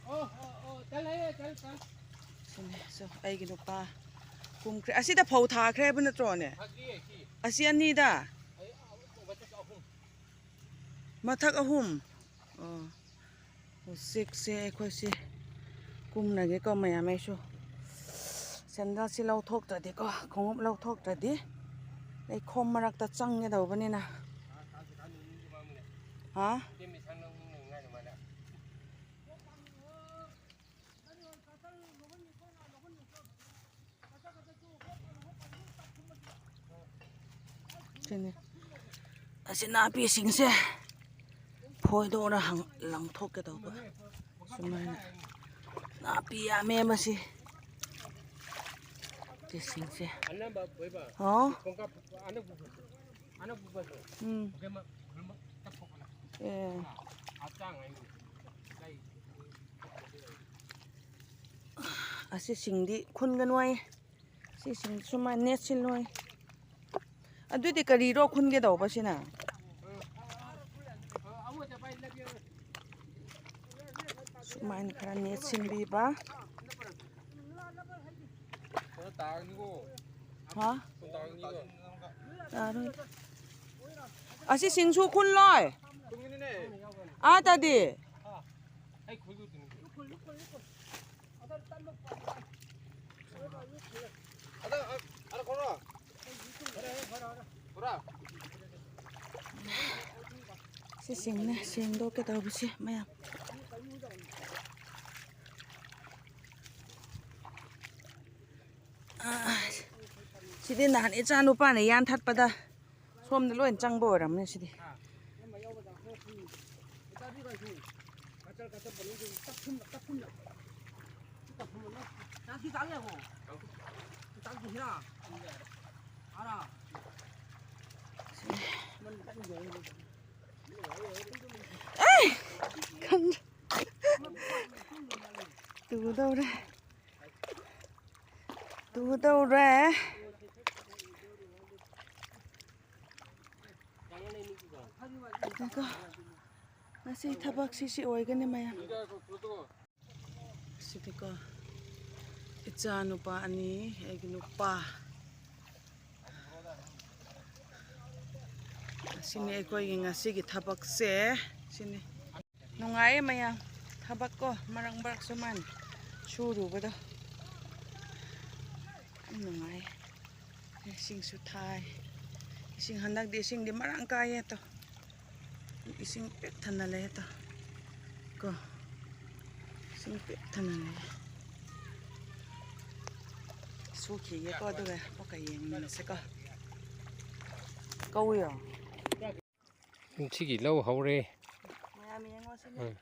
ꯑꯣ, ꯑꯣ, ꯑꯣ, ꯆꯠꯂꯦ, ꯆꯠꯂꯦ, ꯆꯠꯂꯦ꯫ ꯁꯤꯅꯦ, ꯁꯣ, ꯑꯩꯒꯤ ꯅꯨꯄꯥ ꯀꯨꯝꯈ꯭ꯔꯦ꯫ ꯑꯁꯤꯗ ꯐꯧ ꯊꯥꯈ꯭ꯔꯦ ꯍꯥꯏꯕ ꯅꯠꯇ꯭ꯔꯣꯅꯦ? ꯊꯥꯗ꯭ꯔꯤꯌꯦ, ꯁꯤ꯫ ꯑꯁꯤ ꯑꯅꯤꯗ? ꯑꯩ, ꯑ, ꯃꯊꯛ ꯑꯍꯨꯝ꯫ ꯃꯊꯛ ꯑꯍꯨꯝ? ꯑꯣ꯫ ꯍꯧꯖꯤꯛꯁꯦ ꯑꯩꯈꯣꯏꯁꯦ ꯀꯨꯝꯅꯒꯦꯀꯣ ꯃꯌꯥꯝ꯫ ꯑꯩꯁꯨ ꯁꯦꯟꯗꯜꯁꯤ ꯂꯧꯊꯣꯛꯇ꯭ꯔꯗꯤꯀꯣ, ꯈꯣꯡꯎꯞ ꯂꯧꯊꯣꯛꯇ꯭ꯔꯗꯤ ꯂꯩꯈꯣꯝ ꯃꯔꯛꯇ ꯆꯪꯒꯗꯧꯕꯅꯤꯅ꯫ ꯍꯥ? ꯁꯤꯅꯤ꯫ ꯑꯁꯤ ꯅꯥꯄꯤꯁꯤꯡꯁꯦ ꯐꯣꯏꯗꯣꯛꯑꯒ ꯍꯪ-, ꯂꯪꯊꯣꯛꯀꯦ ꯇꯧꯕ꯫ ꯁꯨꯃꯥꯏꯅ ꯅꯥꯄꯤ ꯌꯥꯝꯃꯦ ꯃꯁꯤ꯫ ꯁꯤꯡꯁꯦ꯫ ꯑꯅꯝꯕ ꯕꯣꯏꯕ꯫ ꯍꯥꯎ꯫ ꯈꯣꯡꯀꯥꯞ ꯑꯅꯧꯕ ꯕꯣꯏꯕ꯫ ꯑꯅꯧꯕ ꯕꯣꯏꯕ꯫ ꯎꯝ꯫ ꯒꯦꯝ ꯒꯨꯝꯕ ꯇꯞꯊꯣꯛꯄꯅ꯫ ꯑꯦ꯫ ꯍꯛꯆꯥꯡ ꯍꯥꯏꯅꯤ꯫ ꯂꯩ꯫ ꯑꯁꯤꯁꯤꯡꯗꯤ ꯈꯨꯟꯒꯅꯨ ꯍꯥꯏꯌꯦ꯫ ꯁꯤꯁꯤꯡ ꯁꯨꯃꯥꯏꯅ ꯅꯦꯠꯁꯤꯜꯂꯣꯏ꯫ ꯑꯗꯨꯗꯤ ꯀꯔꯤꯔꯣ ꯈꯨꯟꯒꯗꯧꯕꯁꯤꯅ? ꯁꯨꯃꯥꯏꯅ ꯈꯔ ꯅꯦꯠꯁꯤꯟꯕꯤꯕ꯫ ꯍꯥ? ꯇꯥꯔꯣꯏ꯫ ꯑꯁꯤ ꯁꯤꯡꯁꯨ ꯈꯨꯜꯂꯣꯏ꯫ ꯑꯥ, ꯇꯥꯗꯤ꯫ ꯁꯤ ꯁꯤꯡꯅꯦ, ꯁꯦꯡꯗꯣꯛꯀꯦ ꯇꯧꯕꯁꯦ ꯃꯌꯥꯝ꯫ ꯑꯥ, ꯁꯤꯗꯤ ꯅꯍꯥꯟ ꯏꯆꯥ ꯅꯨꯄꯥꯅ ꯌꯥꯟꯊꯠꯄꯗ ꯁꯣꯝꯗ ꯂꯣꯏ ꯆꯪꯕ ꯑꯣꯏꯔꯝꯅꯤ ꯁꯤꯗꯤ꯫ ꯑꯩ! ꯈꯪꯗ꯭ꯔꯦ꯫ ꯇꯨꯗꯧꯔꯦ꯫ ꯇꯨꯗꯧꯔꯦ꯫ ꯉꯥꯏꯈꯣ꯫ ꯉꯁꯤ ꯊꯕꯛꯁꯤ ꯁꯤ ꯑꯣꯏꯒꯅꯤ ꯃꯌꯥꯝ꯫ ꯁꯤꯗꯤꯀꯣ, ꯏꯆꯥ ꯅꯨꯄꯥ ꯑꯅꯤ, ꯑꯩꯒꯤ ꯅꯨꯄꯥ꯫ ꯑꯁꯤꯅꯤ ꯑꯩꯈꯣꯏꯒꯤ ꯉꯁꯤꯒꯤ ꯊꯕꯛꯁꯦ꯫ ꯁꯤꯅꯤ꯫ ꯅꯨꯡꯉꯥꯏꯌꯦ ꯃꯌꯥꯝ꯫ ꯊꯕꯛ ꯀꯣ, ꯃꯔꯛ ꯃꯔꯛ ꯁꯨꯃꯥꯏꯅ ꯁꯨꯔꯨꯕꯗꯣ ꯌꯥꯝ ꯅꯨꯡꯉꯥꯏꯌꯦ꯫ ꯏꯁꯤꯡꯁꯨ ꯊꯥꯏ꯫ ꯏꯁꯤꯡ ꯍꯟꯗꯛꯇꯤ ꯏꯁꯤꯡꯗꯤ ꯃꯔꯥꯡ ꯀꯥꯏꯌꯦ ꯇꯣ꯫ ꯏꯁꯤꯡ ꯄꯤꯛ ꯊꯟꯅ ꯂꯩꯌꯦ ꯇꯣ꯫ ꯀꯣ꯫ ꯏꯁꯤꯡ ꯄꯤꯛ ꯊꯟꯅ ꯂꯩꯌꯦ꯫ ꯁꯨꯈꯤꯒꯦꯀꯣ, ꯑꯗꯨꯒ ꯑꯃꯨꯛꯀ ꯌꯦꯡꯃꯤꯟꯅꯁꯦꯀꯣ꯫ ꯀꯧꯏꯔꯣ? ꯀꯨꯝꯁꯤꯒꯤ ꯂꯧ ꯍꯧꯔꯦ꯫ ꯃꯌꯥꯝ ꯌꯦꯡꯉꯣ ꯁꯤꯅ꯫ ꯎꯝ꯫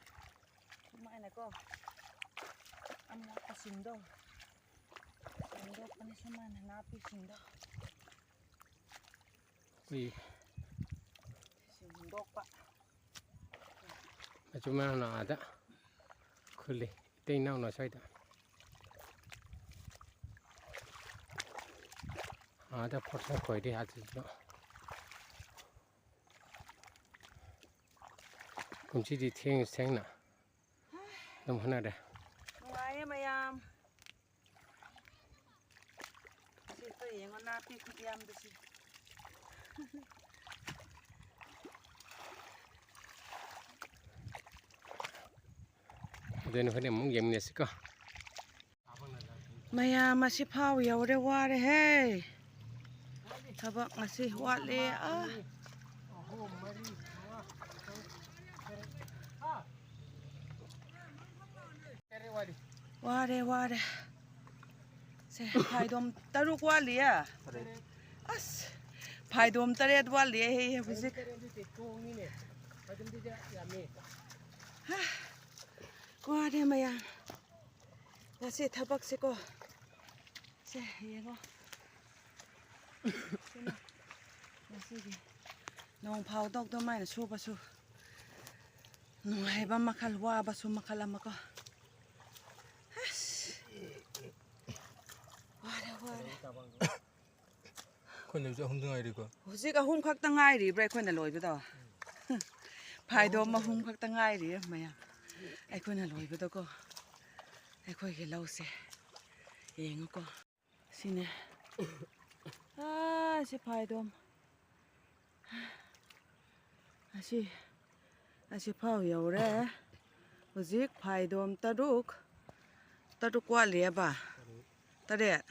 ꯁꯨꯃꯥꯏꯅꯀꯣ꯫ ꯑꯃꯣꯠꯄꯁꯤꯡꯗꯣ꯫ ꯍꯨꯟꯗꯣꯛꯄꯅꯤ ꯁꯨꯃꯥꯏꯅ ꯅꯥꯄꯤꯁꯤꯡꯗꯣ꯫ ꯎꯏ꯫ ꯁꯤ ꯍꯨꯟꯗꯣꯛꯄ꯫ ꯃꯆꯤꯟ ꯃꯅꯥꯎꯅ ꯑꯥꯗ ꯈꯨꯜꯂꯤ, ꯏꯇꯩ ꯏꯅꯥꯎꯅ ꯁ꯭ꯋꯥꯏꯗ꯫ ꯑꯥꯗ ꯄꯣꯠꯁꯛ ꯈꯣꯏꯔꯤ ꯑꯗꯨꯁꯨ꯫ ꯀꯨꯝꯁꯤꯗꯤ ꯊꯦꯡꯁꯨ ꯊꯦꯡꯅ ꯑꯗꯨꯝ ꯍꯣꯠꯅꯔꯦ꯫ ꯅꯨꯡꯉꯥꯏꯌꯦ ꯃꯌꯥꯝ꯫ ꯁꯤ ꯑꯝꯇ ꯌꯦꯡꯉꯣ, ꯅꯥꯄꯤ ꯈꯨꯌꯥꯝꯗꯨ ꯁꯤ꯫ ꯑꯗꯨꯅ ꯍꯣꯔꯦꯟ ꯑꯃꯨꯛ ꯌꯦꯡꯃꯤꯟꯅꯁꯤꯀꯣ꯫ ꯃꯌꯥꯝ ꯑꯁꯤ ꯐꯥꯎ ꯌꯧꯔꯦ, ꯋꯥꯔꯦꯍꯦ꯫ ꯊꯕꯛ ꯉꯁꯤ ꯋꯥꯠꯂꯦ꯫ ꯑꯥ꯫ ꯋꯥꯔꯦ, ꯋꯥꯔꯦ꯫ ꯁꯦ, ꯐꯥꯏꯗꯣꯝ ꯇꯔꯨꯛ ꯋꯥꯠꯂꯤꯌꯦ꯫ ꯑꯁ, ꯐꯥꯏꯗꯣꯝ ꯇꯔꯦꯠ ꯋꯥꯠꯂꯤꯌꯦ ꯍꯦ, ꯍꯧꯖꯤꯛ꯫ ꯍꯥ, ꯋꯥꯔꯦ ꯃꯌꯥꯝ꯫ ꯉꯁꯤ ꯊꯕꯛꯁꯤꯀꯣ꯫ ꯁꯦ, ꯌꯦꯡꯉꯣ꯫ ꯁꯤꯅ ꯉꯁꯤꯒꯤ ꯅꯣꯡ ꯐꯥꯗꯣꯛ ꯑꯗꯨꯃꯥꯏꯅ ꯁꯨꯕꯁꯨ ꯅꯨꯡꯉꯥꯏꯕ ꯃꯈꯜ, ꯋꯥꯕꯁꯨ ꯃꯈꯜ ꯑꯃꯀꯣ꯫ ꯑꯁ! ꯋꯥꯔꯦ, ꯋꯥꯔꯦ꯫ ꯑꯩꯈꯣꯏ ꯂꯣꯏꯕꯁꯨ ꯑꯍꯨꯝꯗ ꯉꯥꯏꯔꯤꯀꯣ꯫ ꯍꯧꯖꯤꯛ ꯑꯍꯨꯝ ꯈꯛꯇ ꯉꯥꯏꯔꯤꯕ꯭ꯔꯥ ꯑꯩꯈꯣꯏꯅ ꯂꯣꯏꯕꯗꯣ? ꯐꯥꯏꯗꯣꯝ ꯑꯍꯨꯝ ꯈꯛꯇ ꯉꯥꯏꯔꯤꯌꯦ ꯃꯌꯥꯝ꯫ ꯑꯩꯈꯣꯏꯅ ꯂꯣꯏꯕꯗꯀꯣ꯫ ꯑꯩꯈꯣꯏꯒꯤ ꯂꯧꯁꯦ꯫ ꯌꯦꯡꯉꯨꯀꯣ꯫ ꯁꯤꯅꯦ꯫ ꯑꯥ, ꯁꯤ ꯐꯥꯏꯗꯣꯝ꯫ ꯑꯁꯤ, ꯑꯁꯤ ꯐꯥꯎ ꯌꯧꯔꯦ꯫ ꯍꯧꯖꯤꯛ ꯐꯥꯏꯗꯣꯝ ꯇꯔꯨꯛ, ꯇꯔꯨꯛ ꯋꯥꯠꯂꯤꯑꯕ꯫ ꯇꯔꯦꯠ꯫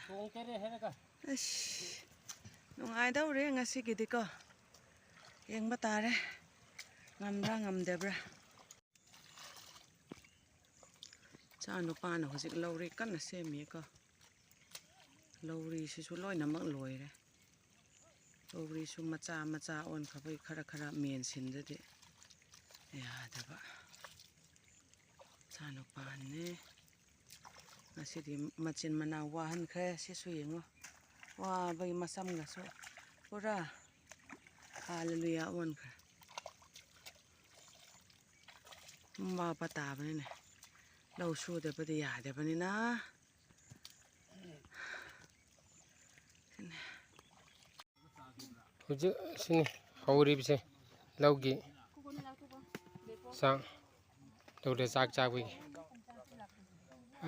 ꯑꯁ, ꯅꯨꯡꯉꯥꯏꯗꯧꯔꯦ ꯉꯁꯤꯒꯤꯗꯤꯀꯣ꯫ ꯌꯦꯡꯕ ꯇꯥꯔꯦ꯫ ꯉꯝꯕ꯭ꯔꯥ ꯉꯝꯗꯕ꯭ꯔꯥ꯫ ꯏꯆꯥ ꯅꯨꯄꯥꯅ ꯍꯧꯖꯤꯛ ꯂꯧꯔꯤ ꯀꯟꯅ ꯁꯦꯝꯃꯤꯀꯣ꯫ ꯂꯧꯔꯤꯁꯤꯁꯨ ꯂꯣꯏꯅꯃꯛ ꯂꯣꯏꯔꯦ꯫ ꯂꯧꯔꯤꯁꯨ ꯃꯆꯥ ꯃꯆꯥ ꯑꯣꯟꯈ꯭ꯔꯕꯒꯤ ꯈꯔ ꯈꯔ ꯃꯦꯟꯁꯤꯟꯗꯗꯤ ꯌꯥꯗꯕ꯫ ꯏꯆꯥ ꯅꯨꯄꯥꯅꯦ꯫ ꯉꯁꯤꯗꯤ ꯃꯆꯤꯟ ꯃꯅꯥꯎ ꯋꯥꯍꯟꯈ꯭ꯔꯦ꯫ ꯁꯤꯁꯨ ꯌꯦꯡꯉꯣ, ꯋꯥꯕꯒꯤ ꯃꯁꯝꯒꯁꯨ ꯄꯨꯔꯥ ꯍꯥꯂꯦꯂꯨꯌꯥ ꯑꯣꯟꯈ꯭ꯔꯦ꯫ ꯋꯥꯕ ꯇꯥꯕꯅꯤꯅꯦ, ꯂꯧ ꯁꯨꯗꯕꯗꯤ ꯌꯥꯗꯕꯅꯤꯅ꯫ ꯍꯧꯖꯤꯛ ꯁꯤꯅꯤ ꯍꯧꯔꯤꯕꯁꯦ, ꯂꯧꯒꯤ ꯆꯥꯛ ꯇꯧꯔꯦ, ꯆꯥꯛ ꯆꯥꯕꯒꯤ꯫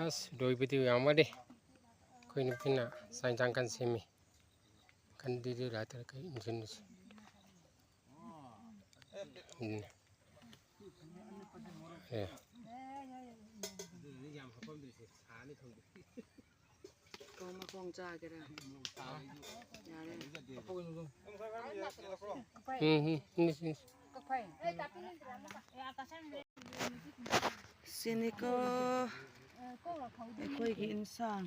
ꯑꯁ, ꯂꯣꯏꯕꯗꯤ ꯌꯥꯝ ꯋꯥꯠꯂꯤ꯫ ꯑꯩꯈꯣꯏ ꯅꯨꯄꯤꯅ ꯆꯥꯛ ꯏꯟꯁꯥꯡ ꯀꯟꯅ ꯁꯦꯝꯃꯤ꯫ ꯀꯟꯗꯤꯗꯤ ꯂꯥꯛꯇꯔꯦ, ꯀꯩ ꯏꯟꯖꯤꯟꯁꯦ꯫ ꯎꯝ꯫ ꯑꯦ꯫ ꯀꯧ ꯃꯈꯣꯡ ꯆꯥꯒꯦꯔꯥ? ꯌꯥꯔꯦ꯫ ꯎꯝ, ꯎꯝ, ꯎꯝ, ꯎꯝ꯫ ꯁꯤꯅꯤꯀꯣ ꯑꯩꯈꯣꯏꯒꯤ ꯏꯟꯁꯥꯡ꯫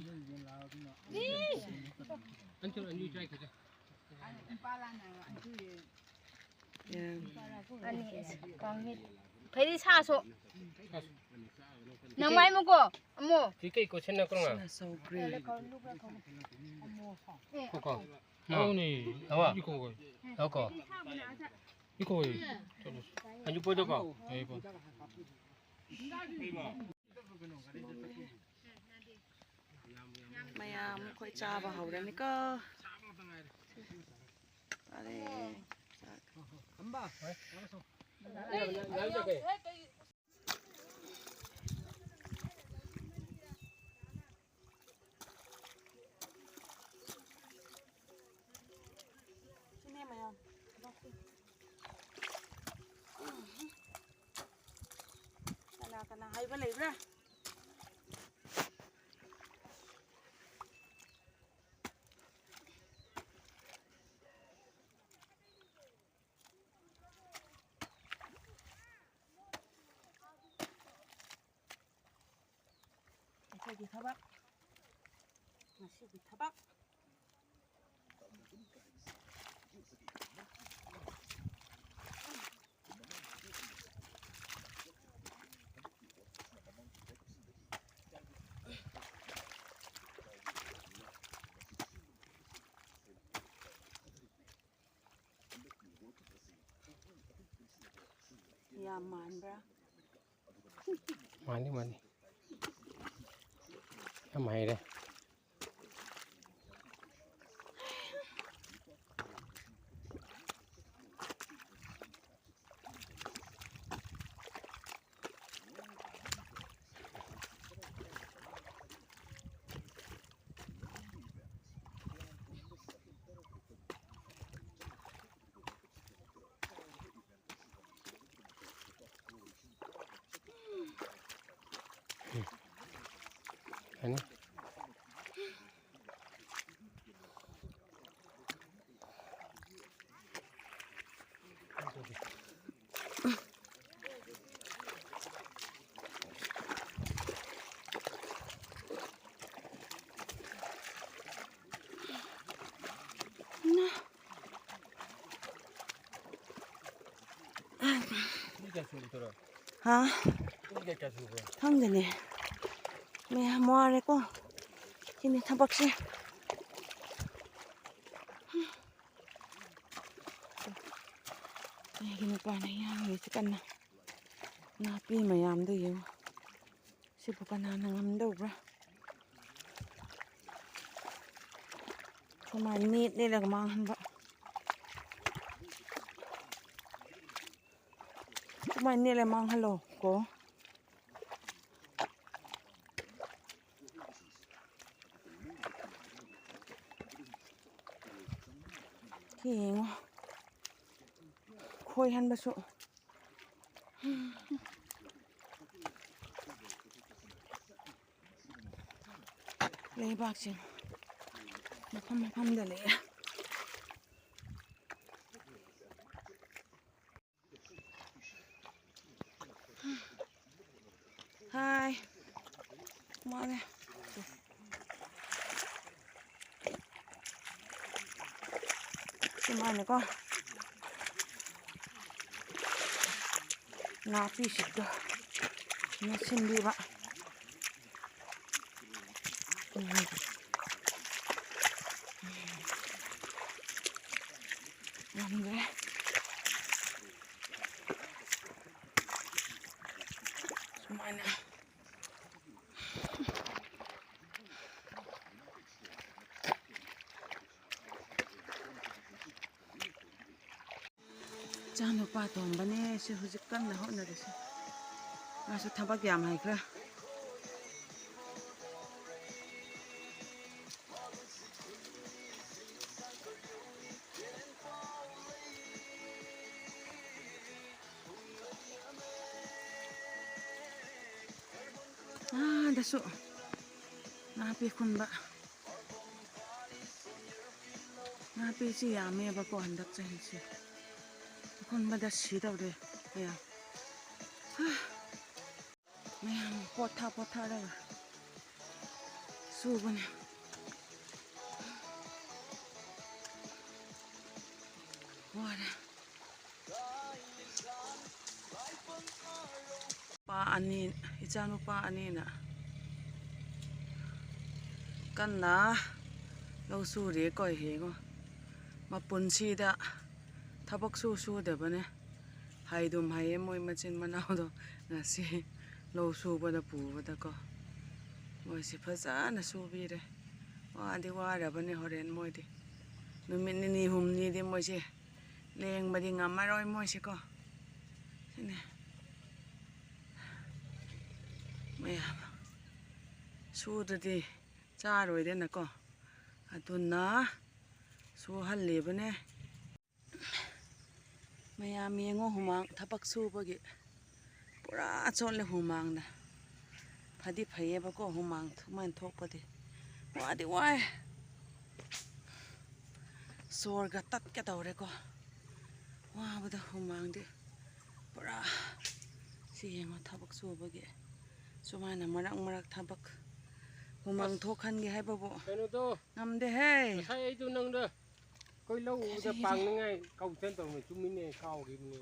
ꯌꯥꯝ꯫ ꯑꯅꯤ, ꯀꯥꯡꯃꯦꯠ꯫ ꯐꯩꯗꯤ ꯁꯥꯁꯨ꯫ ꯅꯪ ꯃꯥꯏ ꯃꯨꯀꯣ꯫ ꯑꯃꯨ꯫ ꯁꯤꯅ ꯁꯧꯒ꯭ꯔꯤ꯫ ꯑꯦ꯫ ꯑꯧꯅꯦ꯫ ꯑꯋꯥ꯫ ꯏꯀꯣ ꯀꯣꯏ꯫ ꯂꯧꯀꯣ꯫ ꯏꯀꯣ ꯀꯣꯏ꯫ ꯆꯠꯂꯣ꯫ ꯑꯟꯖꯨ ꯄꯣꯏꯗꯣꯀꯣ꯫ ꯑꯦ, ꯄꯣꯏ꯫ ꯃꯌꯥꯝ ꯑꯩꯈꯣꯏ ꯆꯥꯕ ꯍꯧꯔꯅꯤꯀꯣ꯫ ꯐꯔꯦ꯫ ꯁꯤꯅꯦ ꯃꯌꯥꯝ꯫ ꯀꯅꯥ ꯀꯅꯥ ꯍꯥꯏꯕ ꯂꯩꯕ꯭ꯔꯥ? ꯑꯩꯈꯣꯏꯒꯤ ꯊꯕꯛ, ꯉꯁꯤꯒꯤ ꯊꯕꯛ꯫ ꯌꯥꯝ ꯃꯥꯟꯕ꯭ꯔꯥ? ꯃꯥꯅꯤ, ꯃꯥꯅꯤ꯫ ꯌꯥꯝ ꯍꯩꯔꯦ꯫ ꯌꯥꯅꯤ꯫ ꯍꯥ? ꯈꯪꯗꯦꯅꯦ꯫ ꯃꯌꯥꯝ ꯋꯥꯔꯦꯀꯣ꯫ ꯁꯤꯅꯤ ꯊꯕꯛꯁꯦ꯫ ꯑꯩꯒꯤ ꯅꯨꯄꯥꯅ ꯌꯥꯡꯉꯤꯁꯤ ꯀꯟꯅ꯫ ꯅꯥꯄꯤ ꯃꯌꯥꯝꯗꯣ ꯌꯦꯡꯉꯣ꯫ ꯁꯤꯕꯨ ꯀꯅꯥꯅ ꯉꯝꯗꯧꯕ꯭ꯔꯥ? ꯁꯨꯃꯥꯏꯅ ꯅꯦꯠ ꯅꯦꯠꯂꯒ ꯃꯥꯡꯍꯟꯕ꯫ ꯁꯨꯃꯥꯏꯅ ꯅꯦꯠꯂ ꯃꯥꯡꯍꯜꯂꯣ ꯀꯣ꯫ ꯁꯤ ꯌꯦꯡꯉꯣ꯫ ꯈꯣꯏꯍꯟꯕꯁꯨ꯫ ꯂꯩꯕꯥꯛꯁꯤꯡ ꯃꯐꯝ ꯃꯐꯝꯗ ꯂꯩꯌꯦ꯫ ꯍꯥꯏ꯫ ꯃꯥꯅꯦ꯫ ꯁꯨꯃꯥꯏꯅꯀꯣ꯫ ꯅꯥꯄꯤꯁꯤꯡꯗꯣ ꯃꯦꯠꯁꯤꯟꯕꯤꯕ꯫ ꯎꯝ꯫ ꯉꯝꯗ꯭ꯔꯦ꯫ ꯏꯆꯥꯅꯨꯄꯥ ꯇꯣꯝꯕꯅꯦ ꯁꯤ ꯍꯧꯖꯤꯛ ꯀꯟꯅ ꯍꯣꯠꯅꯔꯤꯁꯦ꯫ ꯃꯥꯁꯨ ꯊꯕꯛ ꯌꯥꯝ ꯍꯩꯈ꯭ꯔꯦ꯫ ꯑꯥꯗꯁꯨ ꯅꯥꯄꯤ ꯈꯨꯟꯕ꯫ ꯅꯥꯄꯤꯁꯤ ꯌꯥꯝꯃꯦꯕꯀꯣ ꯍꯟꯗꯛ ꯆꯍꯤꯁꯦ꯫ ꯑꯈꯨꯟꯕꯗ ꯁꯤꯗꯧꯔꯦ ꯃꯌꯥꯝ꯫ ꯍꯥ! ꯃꯌꯥꯝ ꯄꯣꯊꯥ ꯄꯣꯊꯥꯔꯒ ꯁꯨꯕꯅꯦ꯫ ꯋꯥꯔꯦ꯫ ꯅꯨꯄꯥ ꯑꯅꯤ, ꯏꯆꯥꯅꯨꯄꯥ ꯑꯅꯤꯅ ꯀꯟꯅ ꯂꯧ ꯁꯨꯔꯤ꯫ ꯀꯣꯏ ꯌꯦꯡꯉꯣ, ꯃꯄꯨꯟꯁꯤꯗ ꯊꯕꯛ ꯁꯨ ꯁꯨꯗꯕꯅꯦ꯫ ꯍꯩꯗꯨꯝ ꯍꯩꯌꯦ ꯃꯣꯏ ꯃꯆꯤꯟ ꯃꯅꯥꯎꯗꯣ꯫ ꯉꯁꯤ ꯂꯧ ꯁꯨꯕꯗ ꯄꯨꯕꯗꯀꯣ ꯃꯣꯏꯁꯦ ꯐꯖꯅ ꯁꯨꯕꯤꯔꯦ꯫ ꯋꯥꯗꯤ ꯋꯥꯔꯕꯅꯦ ꯍꯣꯔꯦꯟ ꯃꯣꯏꯗꯤ꯫ ꯅꯨꯃꯤꯠ ꯅꯤꯅꯤ ꯍꯨꯝꯅꯤꯗꯤ ꯃꯣꯏꯁꯦ ꯂꯦꯡꯕꯗꯤ ꯉꯝꯃꯔꯣꯏ ꯃꯣꯏꯁꯦꯀꯣ꯫ ꯁꯤꯅꯦ꯫ ꯃꯌꯥꯝ ꯁꯨꯗ꯭ꯔꯗꯤ ꯆꯥꯔꯣꯏꯗꯅꯀꯣ꯫ ꯑꯗꯨꯅ ꯁꯨꯍꯜꯂꯤꯕꯅꯦ꯫ ꯃꯌꯥꯝ ꯌꯦꯡꯉꯣ, ꯍꯨꯃꯥꯡ ꯊꯕꯛ ꯁꯨꯕꯒꯤ ꯄꯨꯔꯥ ꯆꯣꯠꯂꯦ ꯍꯨꯃꯥꯡꯅ꯫ ꯐꯗꯤ ꯐꯩꯌꯦꯕꯀꯣ ꯍꯨꯃꯥꯡ ꯁꯨꯃꯥꯏꯅ ꯊꯣꯛꯄꯗꯤ꯫ ꯋꯥꯗꯤ ꯋꯥꯏ꯫ ꯁꯣꯔꯒ ꯇꯠꯀꯦ ꯇꯧꯔꯦꯀꯣ꯫ ꯋꯥꯕꯗ ꯍꯨꯃꯥꯡꯗꯤ ꯄꯨꯔꯥ꯫ ꯁꯤ ꯌꯦꯡꯉꯣ, ꯊꯕꯛ ꯁꯨꯕꯒꯤ ꯁꯨꯃꯥꯏꯅ ꯃꯔꯛ ꯃꯔꯛ ꯊꯕꯛ ꯍꯨꯃꯥꯡ ꯑꯁ꯫ ꯊꯣꯛꯍꯟꯒꯦ ꯍꯥꯏꯕꯕꯨ ꯀꯩꯅꯣꯗꯣ, ꯉꯝꯗꯦꯍꯦ꯫ ꯉꯁꯥꯏ ꯑꯩꯗꯣ ꯅꯪꯗ ꯑꯩꯈꯣꯏ ꯂꯧ ꯎꯕꯗ ꯀꯔꯤꯒꯤꯅꯣ? ꯄꯥꯡꯅꯤꯡꯉꯥꯏ ꯀꯧꯁꯦꯅ ꯇꯧꯔꯝꯃꯤ꯫ ꯆꯨꯝꯃꯤꯅꯦ, ꯀꯥꯎꯈꯤꯕꯅꯦ꯫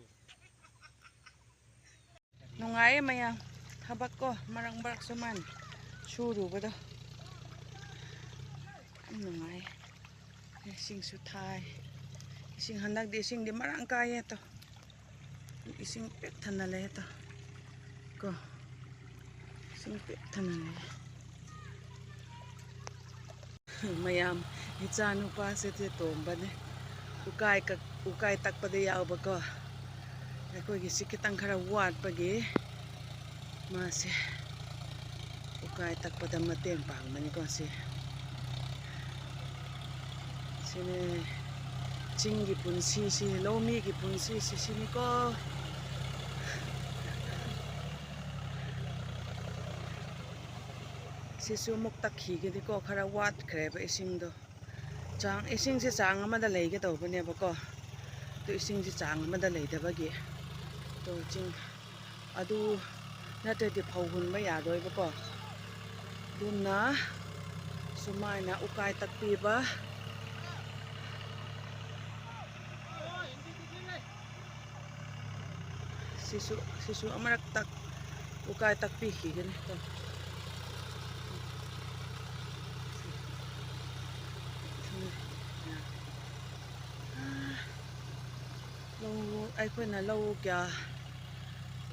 ꯅꯨꯡꯉꯥꯏꯌꯦ ꯃꯌꯥꯝ, ꯊꯕꯛ ꯀꯣ, ꯃꯔꯛ ꯃꯔꯛ ꯁꯨꯃꯥꯏꯅ ꯁꯨꯔꯨꯕꯗꯣ ꯌꯥꯝ ꯅꯨꯡꯉꯥꯏꯌꯦ꯫ ꯏꯁꯤꯡꯁꯨ ꯊꯥꯏ꯫ ꯏꯁꯤꯡ ꯍꯟꯗꯛꯇꯤ ꯏꯁꯤꯡꯗꯤ ꯃꯔꯥꯡ ꯀꯥꯏꯌꯦ ꯇꯣ꯫ ꯏꯁꯤꯡ ꯄꯤꯛ ꯊꯟꯅ ꯂꯩꯌꯦ ꯇꯣ꯫ ꯀꯣ, ꯏꯁꯤꯡ ꯄꯤꯛ ꯊꯟꯅ ꯂꯩꯌꯦ꯫ ꯃꯌꯥꯝ, ꯏꯆꯥ ꯅꯨꯄꯥꯁꯦ ꯁꯦ ꯇꯣꯝꯕꯅꯦ꯫ ꯎꯀꯥꯏ ꯀꯛ-, ꯎꯀꯥꯏ ꯇꯛꯄꯗ ꯌꯥꯎꯕꯀꯣ꯫ ꯑꯩꯈꯣꯏꯒꯤꯁꯤ ꯈꯤꯇꯪ ꯈꯔ ꯋꯥꯠꯄꯒꯤ ꯃꯥꯁꯦ ꯎꯀꯥꯏ ꯇꯛꯄꯗ ꯃꯇꯦꯡ ꯄꯥꯡꯕꯅꯤꯀꯣ꯫ ꯁꯤ, ꯁꯤꯅꯦ ꯆꯤꯡꯒꯤ ꯄꯨꯟꯁꯤꯁꯤ, ꯂꯧꯃꯤꯒꯤ ꯄꯨꯟꯁꯤꯁꯤ ꯁꯤꯅꯤꯀꯣ꯫ ꯁꯤꯁꯨ ꯑꯃꯨꯛ ꯇꯛꯈꯤꯒꯅꯤꯀꯣ, ꯈꯔ ꯋꯥꯠꯈ꯭ꯔꯦꯕ ꯏꯁꯤꯡꯗꯣ꯫ ꯆꯥꯡ, ꯏꯁꯤꯡꯁꯦ ꯆꯥꯡ ꯑꯃꯗ ꯂꯩꯒꯦ ꯇꯧꯕꯅꯦꯕꯀꯣ, ꯑꯗꯨ ꯏꯁꯤꯡꯁꯦ ꯆꯥꯡ ꯑꯃꯗ ꯂꯩꯇꯕꯒꯤ, ꯑꯗꯣ ꯆꯤꯡ, ꯑꯗꯨ ꯅꯠꯇ꯭ꯔꯗꯤ ꯐꯧ ꯍꯨꯟꯕ ꯌꯥꯔꯣꯏꯕꯀꯣ꯫ ꯑꯗꯨꯅ ꯁꯨꯃꯥꯏꯅ ꯎꯀꯥꯏ ꯇꯛꯄꯤꯕ꯫ ꯁꯤꯁꯨ, ꯁꯤꯁꯨ ꯑꯃꯔꯛ ꯇꯛ-, ꯎꯀꯥꯏ ꯇꯛꯄꯤꯈꯤꯒꯅꯤ꯫ ꯇꯣ꯫ ꯂꯧ, ꯑꯩꯈꯣꯏꯅ ꯂꯧ ꯀꯌꯥ,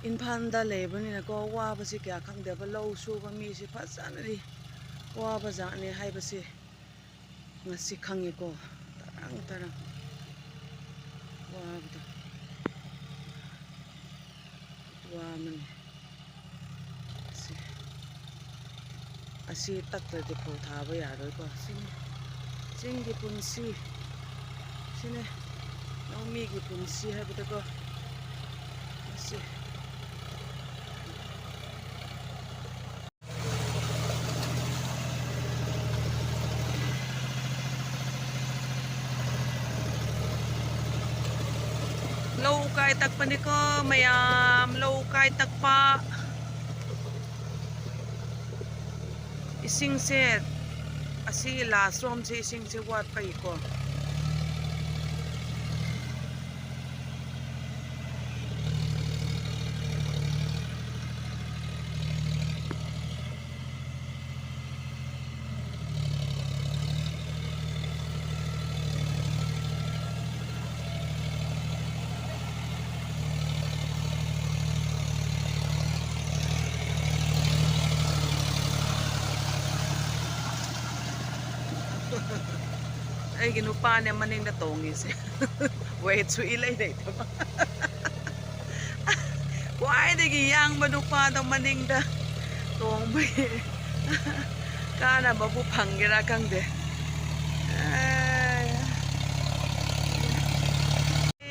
ꯏꯝꯐꯥꯜꯗ ꯂꯩꯕꯅꯤꯅꯀꯣ, ꯋꯥꯕꯁꯤ ꯀꯌꯥ ꯈꯪꯗꯦꯕ꯫ ꯂꯧ ꯁꯨꯕ ꯃꯤꯁꯤ ꯐꯖꯅꯗꯤ ꯋꯥꯕ ꯖꯥꯠꯅꯤ ꯍꯥꯏꯕꯁꯤ ꯉꯁꯤ ꯈꯪꯉꯦꯀꯣ꯫ ꯇꯔꯥꯡ ꯇꯔꯥꯡ ꯋꯥꯕꯗꯣ꯫ ꯋꯥ ꯑꯃꯅꯤ꯫ ꯑꯁꯤ, ꯑꯁꯤ ꯇꯛꯇ꯭ꯔꯗꯤ ꯐꯧ ꯊꯥꯕ ꯌꯥꯔꯣꯏꯀꯣ꯫ ꯁꯤꯅꯤ ꯆꯤꯡꯒꯤ ꯄꯨꯟꯁꯤ꯫ ꯁꯤꯅꯦ ꯂꯧꯃꯤꯒꯤ ꯄꯨꯟꯁꯤ ꯍꯥꯏꯕꯗꯀꯣ꯫ ꯑꯁꯤ꯫ ꯂꯧ ꯎꯀꯥꯏ ꯇꯛꯄꯅꯤꯀꯣ ꯃꯌꯥꯝ, ꯂꯧ ꯎꯀꯥꯏ ꯇꯛꯄ꯫ ꯏꯁꯤꯡꯁꯦ, ꯑꯁꯤꯒꯤ ꯂꯥꯁ ꯔꯣꯝꯁꯦ ꯏꯁꯤꯡꯁꯦ ꯋꯥꯠꯄꯒꯤꯀꯣ꯫ ꯑꯩꯒꯤ ꯅꯨꯄꯥꯅꯦ ꯃꯅꯤꯡꯗ ꯇꯣꯡꯉꯤꯁꯦ꯫ ꯋꯦꯠꯁꯨ ꯏꯂꯩ ꯂꯩꯇꯕ꯫ ꯈ꯭ꯋꯥꯏꯗꯒꯤ ꯌꯥꯡꯕ ꯅꯨꯄꯥꯗꯣ ꯃꯅꯤꯡꯗ ꯇꯣꯡꯕꯒꯤ ꯀꯥꯟꯅꯕꯕꯨ ꯐꯪꯒꯦꯔꯥ ꯈꯪꯗꯦ꯫ ꯑꯦ꯫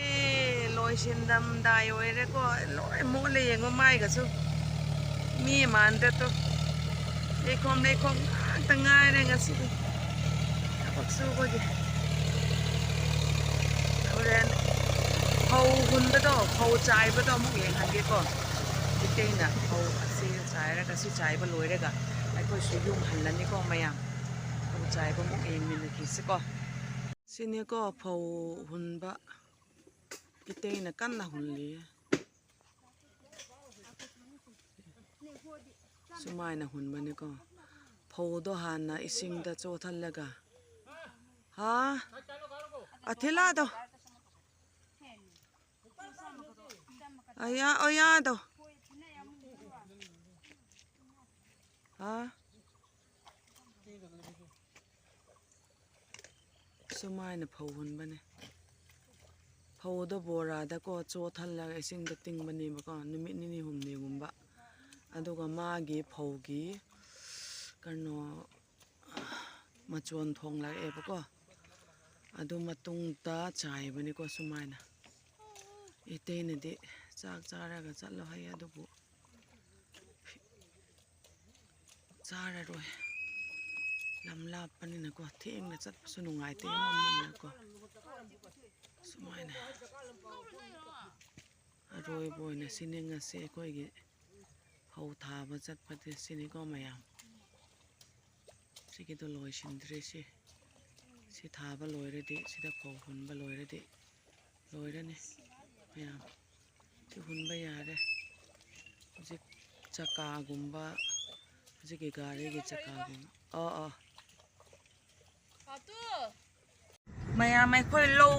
ꯑꯦ, ꯂꯣꯏꯁꯤꯟꯂꯝꯗꯥꯏ ꯑꯣꯏꯔꯦꯀꯣ꯫ ꯂꯣꯏ ꯃꯣꯠꯂꯦ ꯌꯦꯡꯉꯣ ꯃꯥꯏꯒꯁꯨ꯫ ꯃꯤ ꯃꯥꯟꯗ꯭ꯔꯦ ꯇꯣ꯫ ꯂꯩꯈꯣꯝ ꯂꯩꯈꯣꯝ ꯉꯥꯛꯇ ꯉꯥꯏꯔꯦ ꯉꯁꯤꯗꯤ꯫ ꯊꯕꯛ ꯁꯨꯕꯒꯤ꯫ ꯍꯣꯔꯦꯟ ꯐꯧ ꯍꯨꯟꯕꯗꯣ, ꯐꯧ ꯆꯥꯏꯕꯗꯣ ꯑꯃꯨꯛ ꯌꯦꯡꯍꯟꯒꯦꯀꯣ꯫ ꯏꯇꯩꯅ ꯐꯧ ꯑꯁꯤ ꯆꯥꯏꯔꯒ, ꯁꯤ ꯆꯥꯏꯕ ꯂꯣꯏꯔꯒ ꯑꯩꯈꯣꯏꯁꯨ ꯌꯨꯝ ꯍꯜꯂꯅꯤꯀꯣ ꯃꯌꯥꯝ꯫ ꯐꯧ ꯆꯥꯏꯕ ꯑꯃꯨꯛ ꯌꯦꯡꯃꯤꯟꯅꯈꯤꯁꯤꯀꯣ꯫ ꯁꯤꯅꯦꯀꯣ ꯐꯧ ꯍꯨꯟꯕ꯫ ꯏꯇꯩꯅ ꯀꯟꯅ ꯍꯨꯜꯂꯤꯌꯦ꯫ ꯁꯨꯃꯥꯏꯅ ꯍꯨꯟꯕꯅꯤꯀꯣ꯫ ꯐꯧꯗꯣ ꯍꯥꯟꯅ ꯏꯁꯤꯡꯗ ꯆꯣꯠꯍꯜꯂꯒ꯫ ꯍꯥ? ꯑꯊꯤꯂꯥꯗꯣ꯫ ꯑꯌꯥ, ꯑꯌꯥꯗꯣ꯫ ꯍꯥ? ꯁꯨꯃꯥꯏꯅ ꯐꯧ ꯍꯨꯟꯕꯅꯦ꯫ ꯐꯧꯗꯣ ꯕꯣꯔꯥꯗꯀꯣ ꯆꯣꯠꯍꯜꯂꯒ ꯏꯁꯤꯡꯗ ꯇꯤꯡꯕꯅꯦꯕꯀꯣ, ꯅꯨꯃꯤꯠ ꯅꯤꯅꯤ ꯍꯨꯝꯅꯤꯒꯨꯝꯕ꯫ ꯑꯗꯨꯒ ꯃꯥꯒꯤ ꯐꯧꯒꯤ ꯀꯩꯅꯣ ꯃꯆꯣꯟ ꯊꯣꯡꯂꯛꯑꯦꯕꯀꯣ꯫ ꯑꯗꯨ ꯃꯇꯨꯡꯗ ꯆꯥꯏꯕꯅꯤꯀꯣ ꯁꯨꯃꯥꯏꯅ꯫ ꯏꯇꯩꯅꯗꯤ ꯆꯥꯛ ꯆꯥꯔꯒ ꯆꯠꯂꯣ ꯍꯥꯏꯌꯦ, ꯑꯗꯨꯕꯨ ꯆꯥꯔꯔꯣꯏ꯫ ꯂꯝ ꯂꯥꯞꯄꯅꯤꯅꯀꯣ, ꯊꯦꯡꯅ ꯆꯠꯄꯁꯨ ꯅꯨꯡꯉꯥꯏꯇꯦ, ꯃꯝꯃꯅꯤꯅꯀꯣ꯫ ꯁꯨꯃꯥꯏꯅ ꯑꯔꯣꯏꯕ ꯑꯣꯏꯅ ꯁꯤꯅꯤ ꯉꯁꯤ ꯑꯩꯈꯣꯏꯒꯤ ꯐꯧ ꯊꯥꯕ ꯆꯠꯄꯗꯤ ꯁꯤꯅꯤꯀꯣ ꯃꯌꯥꯝ꯫ ꯁꯤꯒꯤꯗꯣ ꯂꯣꯏꯁꯤꯟꯗ꯭ꯔꯤ꯫ ꯁꯤ, ꯁꯤ ꯊꯥꯕ ꯂꯣꯏꯔꯗꯤ, ꯁꯤꯗ ꯐꯧ ꯍꯨꯟꯕ ꯂꯣꯏꯔꯗꯤ ꯂꯣꯏꯔꯅꯤ ꯃꯌꯥꯝ꯫ ꯁꯤ ꯍꯨꯟꯕ ꯌꯥꯔꯦ꯫ ꯍꯧꯖꯤꯛ ꯆꯀꯥꯒꯨꯝꯕ, ꯍꯧꯖꯤꯛꯀꯤ ꯒꯥꯔꯤꯒꯤ ꯆꯀꯥꯒꯨꯝꯕ꯫ ꯑꯣ, ꯑꯣ꯫ ꯃꯌꯥꯝ ꯑꯩꯈꯣꯏ ꯂꯧ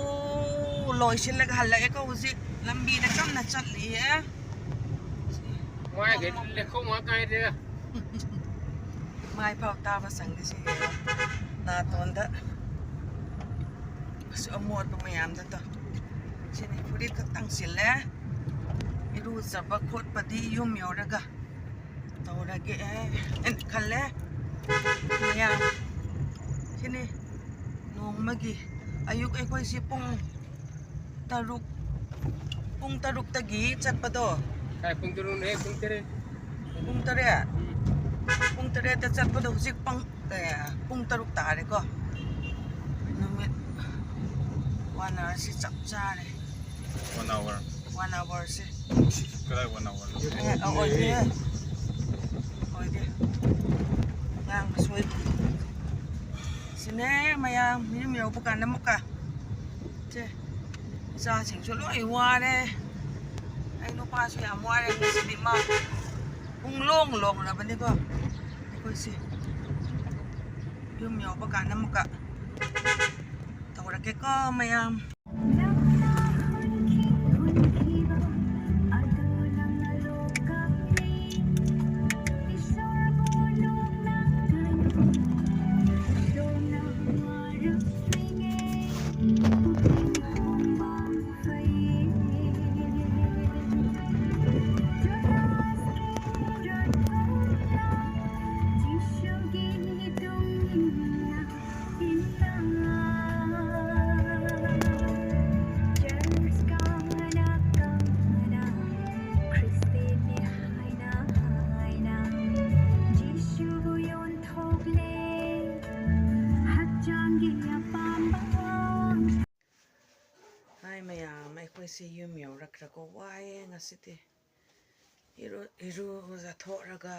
ꯂꯣꯏꯁꯤꯜꯂꯒ ꯍꯜꯂꯛꯑꯦꯀꯣ꯫ ꯍꯧꯖꯤꯛ ꯂꯝꯕꯤꯗ ꯀꯟꯅ ꯆꯠꯂꯤꯌꯦ꯫ ꯃꯥꯏꯒ ꯂꯩꯈꯣꯝ ꯉꯥꯛ ꯉꯥꯏꯔꯦ꯫ ꯃꯥꯏ ꯐꯥꯎ ꯇꯥꯕ ꯆꯪꯗꯦ ꯁꯤ ꯅꯥꯇꯣꯟꯗ꯫ ꯑꯁ, ꯑꯃꯣꯠꯄ ꯃꯌꯥꯝꯗꯣ ꯇꯧ꯫ ꯁꯤꯅꯤ ꯐꯨꯔꯤꯠ ꯈꯛꯇꯪ ꯆꯤꯜꯂꯦ꯫ ꯏꯔꯨꯖꯕ ꯈꯣꯠꯄꯗꯤ ꯌꯨꯝ ꯌꯧꯔꯒ ꯇꯧꯔꯒꯦ ꯍꯥꯏꯅ ꯈꯜꯂꯦ꯫ ꯃꯌꯥꯝ, ꯁꯤꯅꯤ ꯅꯣꯡꯃꯒꯤ ꯑꯌꯨꯛ ꯑꯩꯈꯣꯏꯁꯤ ꯄꯨꯡ ꯇꯔꯨꯛ, ꯄꯨꯡ ꯇꯔꯨꯛꯇꯒꯤ ꯆꯠꯄꯗꯣ꯫ ꯀꯥꯏ ꯄꯨꯡ ꯇꯔꯨꯛꯅꯦ? ꯄꯨꯡ ꯇꯔꯦꯠ꯫ ꯄꯨꯡ ꯇꯔꯦꯠ? ꯎꯝ꯫ ꯄꯨꯡ ꯇꯔꯦꯠꯇ ꯆꯠꯄꯗꯣ ꯍꯧꯖꯤꯛ ꯄꯨꯡ, ꯑꯦ, ꯄꯨꯡ ꯇꯔꯨꯛ ꯇꯥꯔꯦꯀꯣ꯫ ꯅꯨꯃꯤꯠ one hourꯁꯤ ꯆꯞ ꯆꯥꯔꯦ꯫ One hour꯫ One hourꯁꯦ꯫ ꯀꯗꯥꯏ one hour? ꯑꯦ, ꯑ, ꯑꯣꯏꯗꯦ꯫ ꯑꯣꯏꯗꯦ꯫ ꯉꯥꯡꯕ ꯁꯣꯏꯕ꯫ ꯁꯤꯅꯦ ꯃꯌꯥꯝ ꯌꯨꯝ ꯌꯧꯕ ꯀꯥꯟꯗ ꯑꯃꯨꯛꯀ꯫ ꯁꯦ, ꯏꯆꯥꯁꯤꯡꯁꯨ ꯂꯣꯏ ꯋꯥꯔꯦ꯫ ꯑꯩ ꯅꯨꯄꯥꯁꯨ ꯌꯥꯝ ꯋꯥꯔꯦ ꯉꯁꯤꯗꯤ꯫ ꯃꯥ ꯄꯨꯡ ꯂꯣꯡ ꯂꯣꯡꯂꯕꯅꯤꯀꯣ ꯑꯩꯈꯣꯏꯁꯦ꯫ ꯌꯨꯝ ꯌꯧꯕ ꯀꯥꯟꯗ ꯑꯃꯨꯛꯀ ꯇꯧꯔꯛꯀꯦꯀꯣ ꯃꯌꯥꯝ꯫ ꯅꯪꯅ ꯍꯨꯟꯈꯤ-, ꯍꯨꯟꯈꯤꯕ ꯑꯗꯨ ꯅꯪꯅ ꯂꯣꯛꯀꯞꯂꯤ꯫ ꯏꯁꯣꯔꯕꯨ ꯅꯣꯛꯅꯒꯅꯨ, ꯏꯁꯣꯔꯅ ꯋꯥꯔꯛꯂꯤꯉꯦ꯫ ꯄꯨꯛꯅꯤꯡ ꯍꯣꯡꯕ ꯐꯩꯌꯦ꯫ ꯖꯨꯗꯥꯁꯀꯤ ꯔꯠ ꯀꯧꯅ ꯖꯤꯁꯨꯒꯤ ꯇꯨꯡ ꯏꯟꯅ ꯏꯟꯅ ꯆꯔꯆ ꯀꯥꯅ ꯀꯥꯅ ꯈ꯭ꯔꯤꯁꯇꯦꯟꯅꯤ ꯍꯥꯏꯅ ꯍꯥꯏꯅ ꯖꯤꯁꯨꯕꯨ ꯌꯣꯟꯊꯣꯛꯂꯦ ꯍꯛꯆꯥꯡꯒꯤ ꯑꯄꯥꯝꯕ꯫ ꯍꯥꯏ ꯃꯌꯥꯝ, ꯑꯩꯈꯣꯏꯁꯦ ꯌꯨꯝ ꯌꯧꯔꯛꯈ꯭ꯔꯦꯀꯣ꯫ ꯋꯥꯏꯌꯦ ꯉꯁꯤꯗꯤ꯫ ꯏꯔꯨ-, ꯏꯔꯨꯖꯊꯣꯛꯑꯒ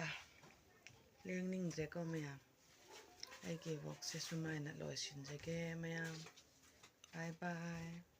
ꯂꯦꯡꯅꯤꯡꯗ꯭ꯔꯦꯀꯣ ꯃꯌꯥꯝ꯫ ꯑꯩꯒꯤ vlogꯁꯦ ꯁꯨꯃꯥꯏꯅ ꯂꯣꯏꯁꯤꯟꯖꯒꯦ ꯃꯌꯥꯝ꯫ Bye bye꯫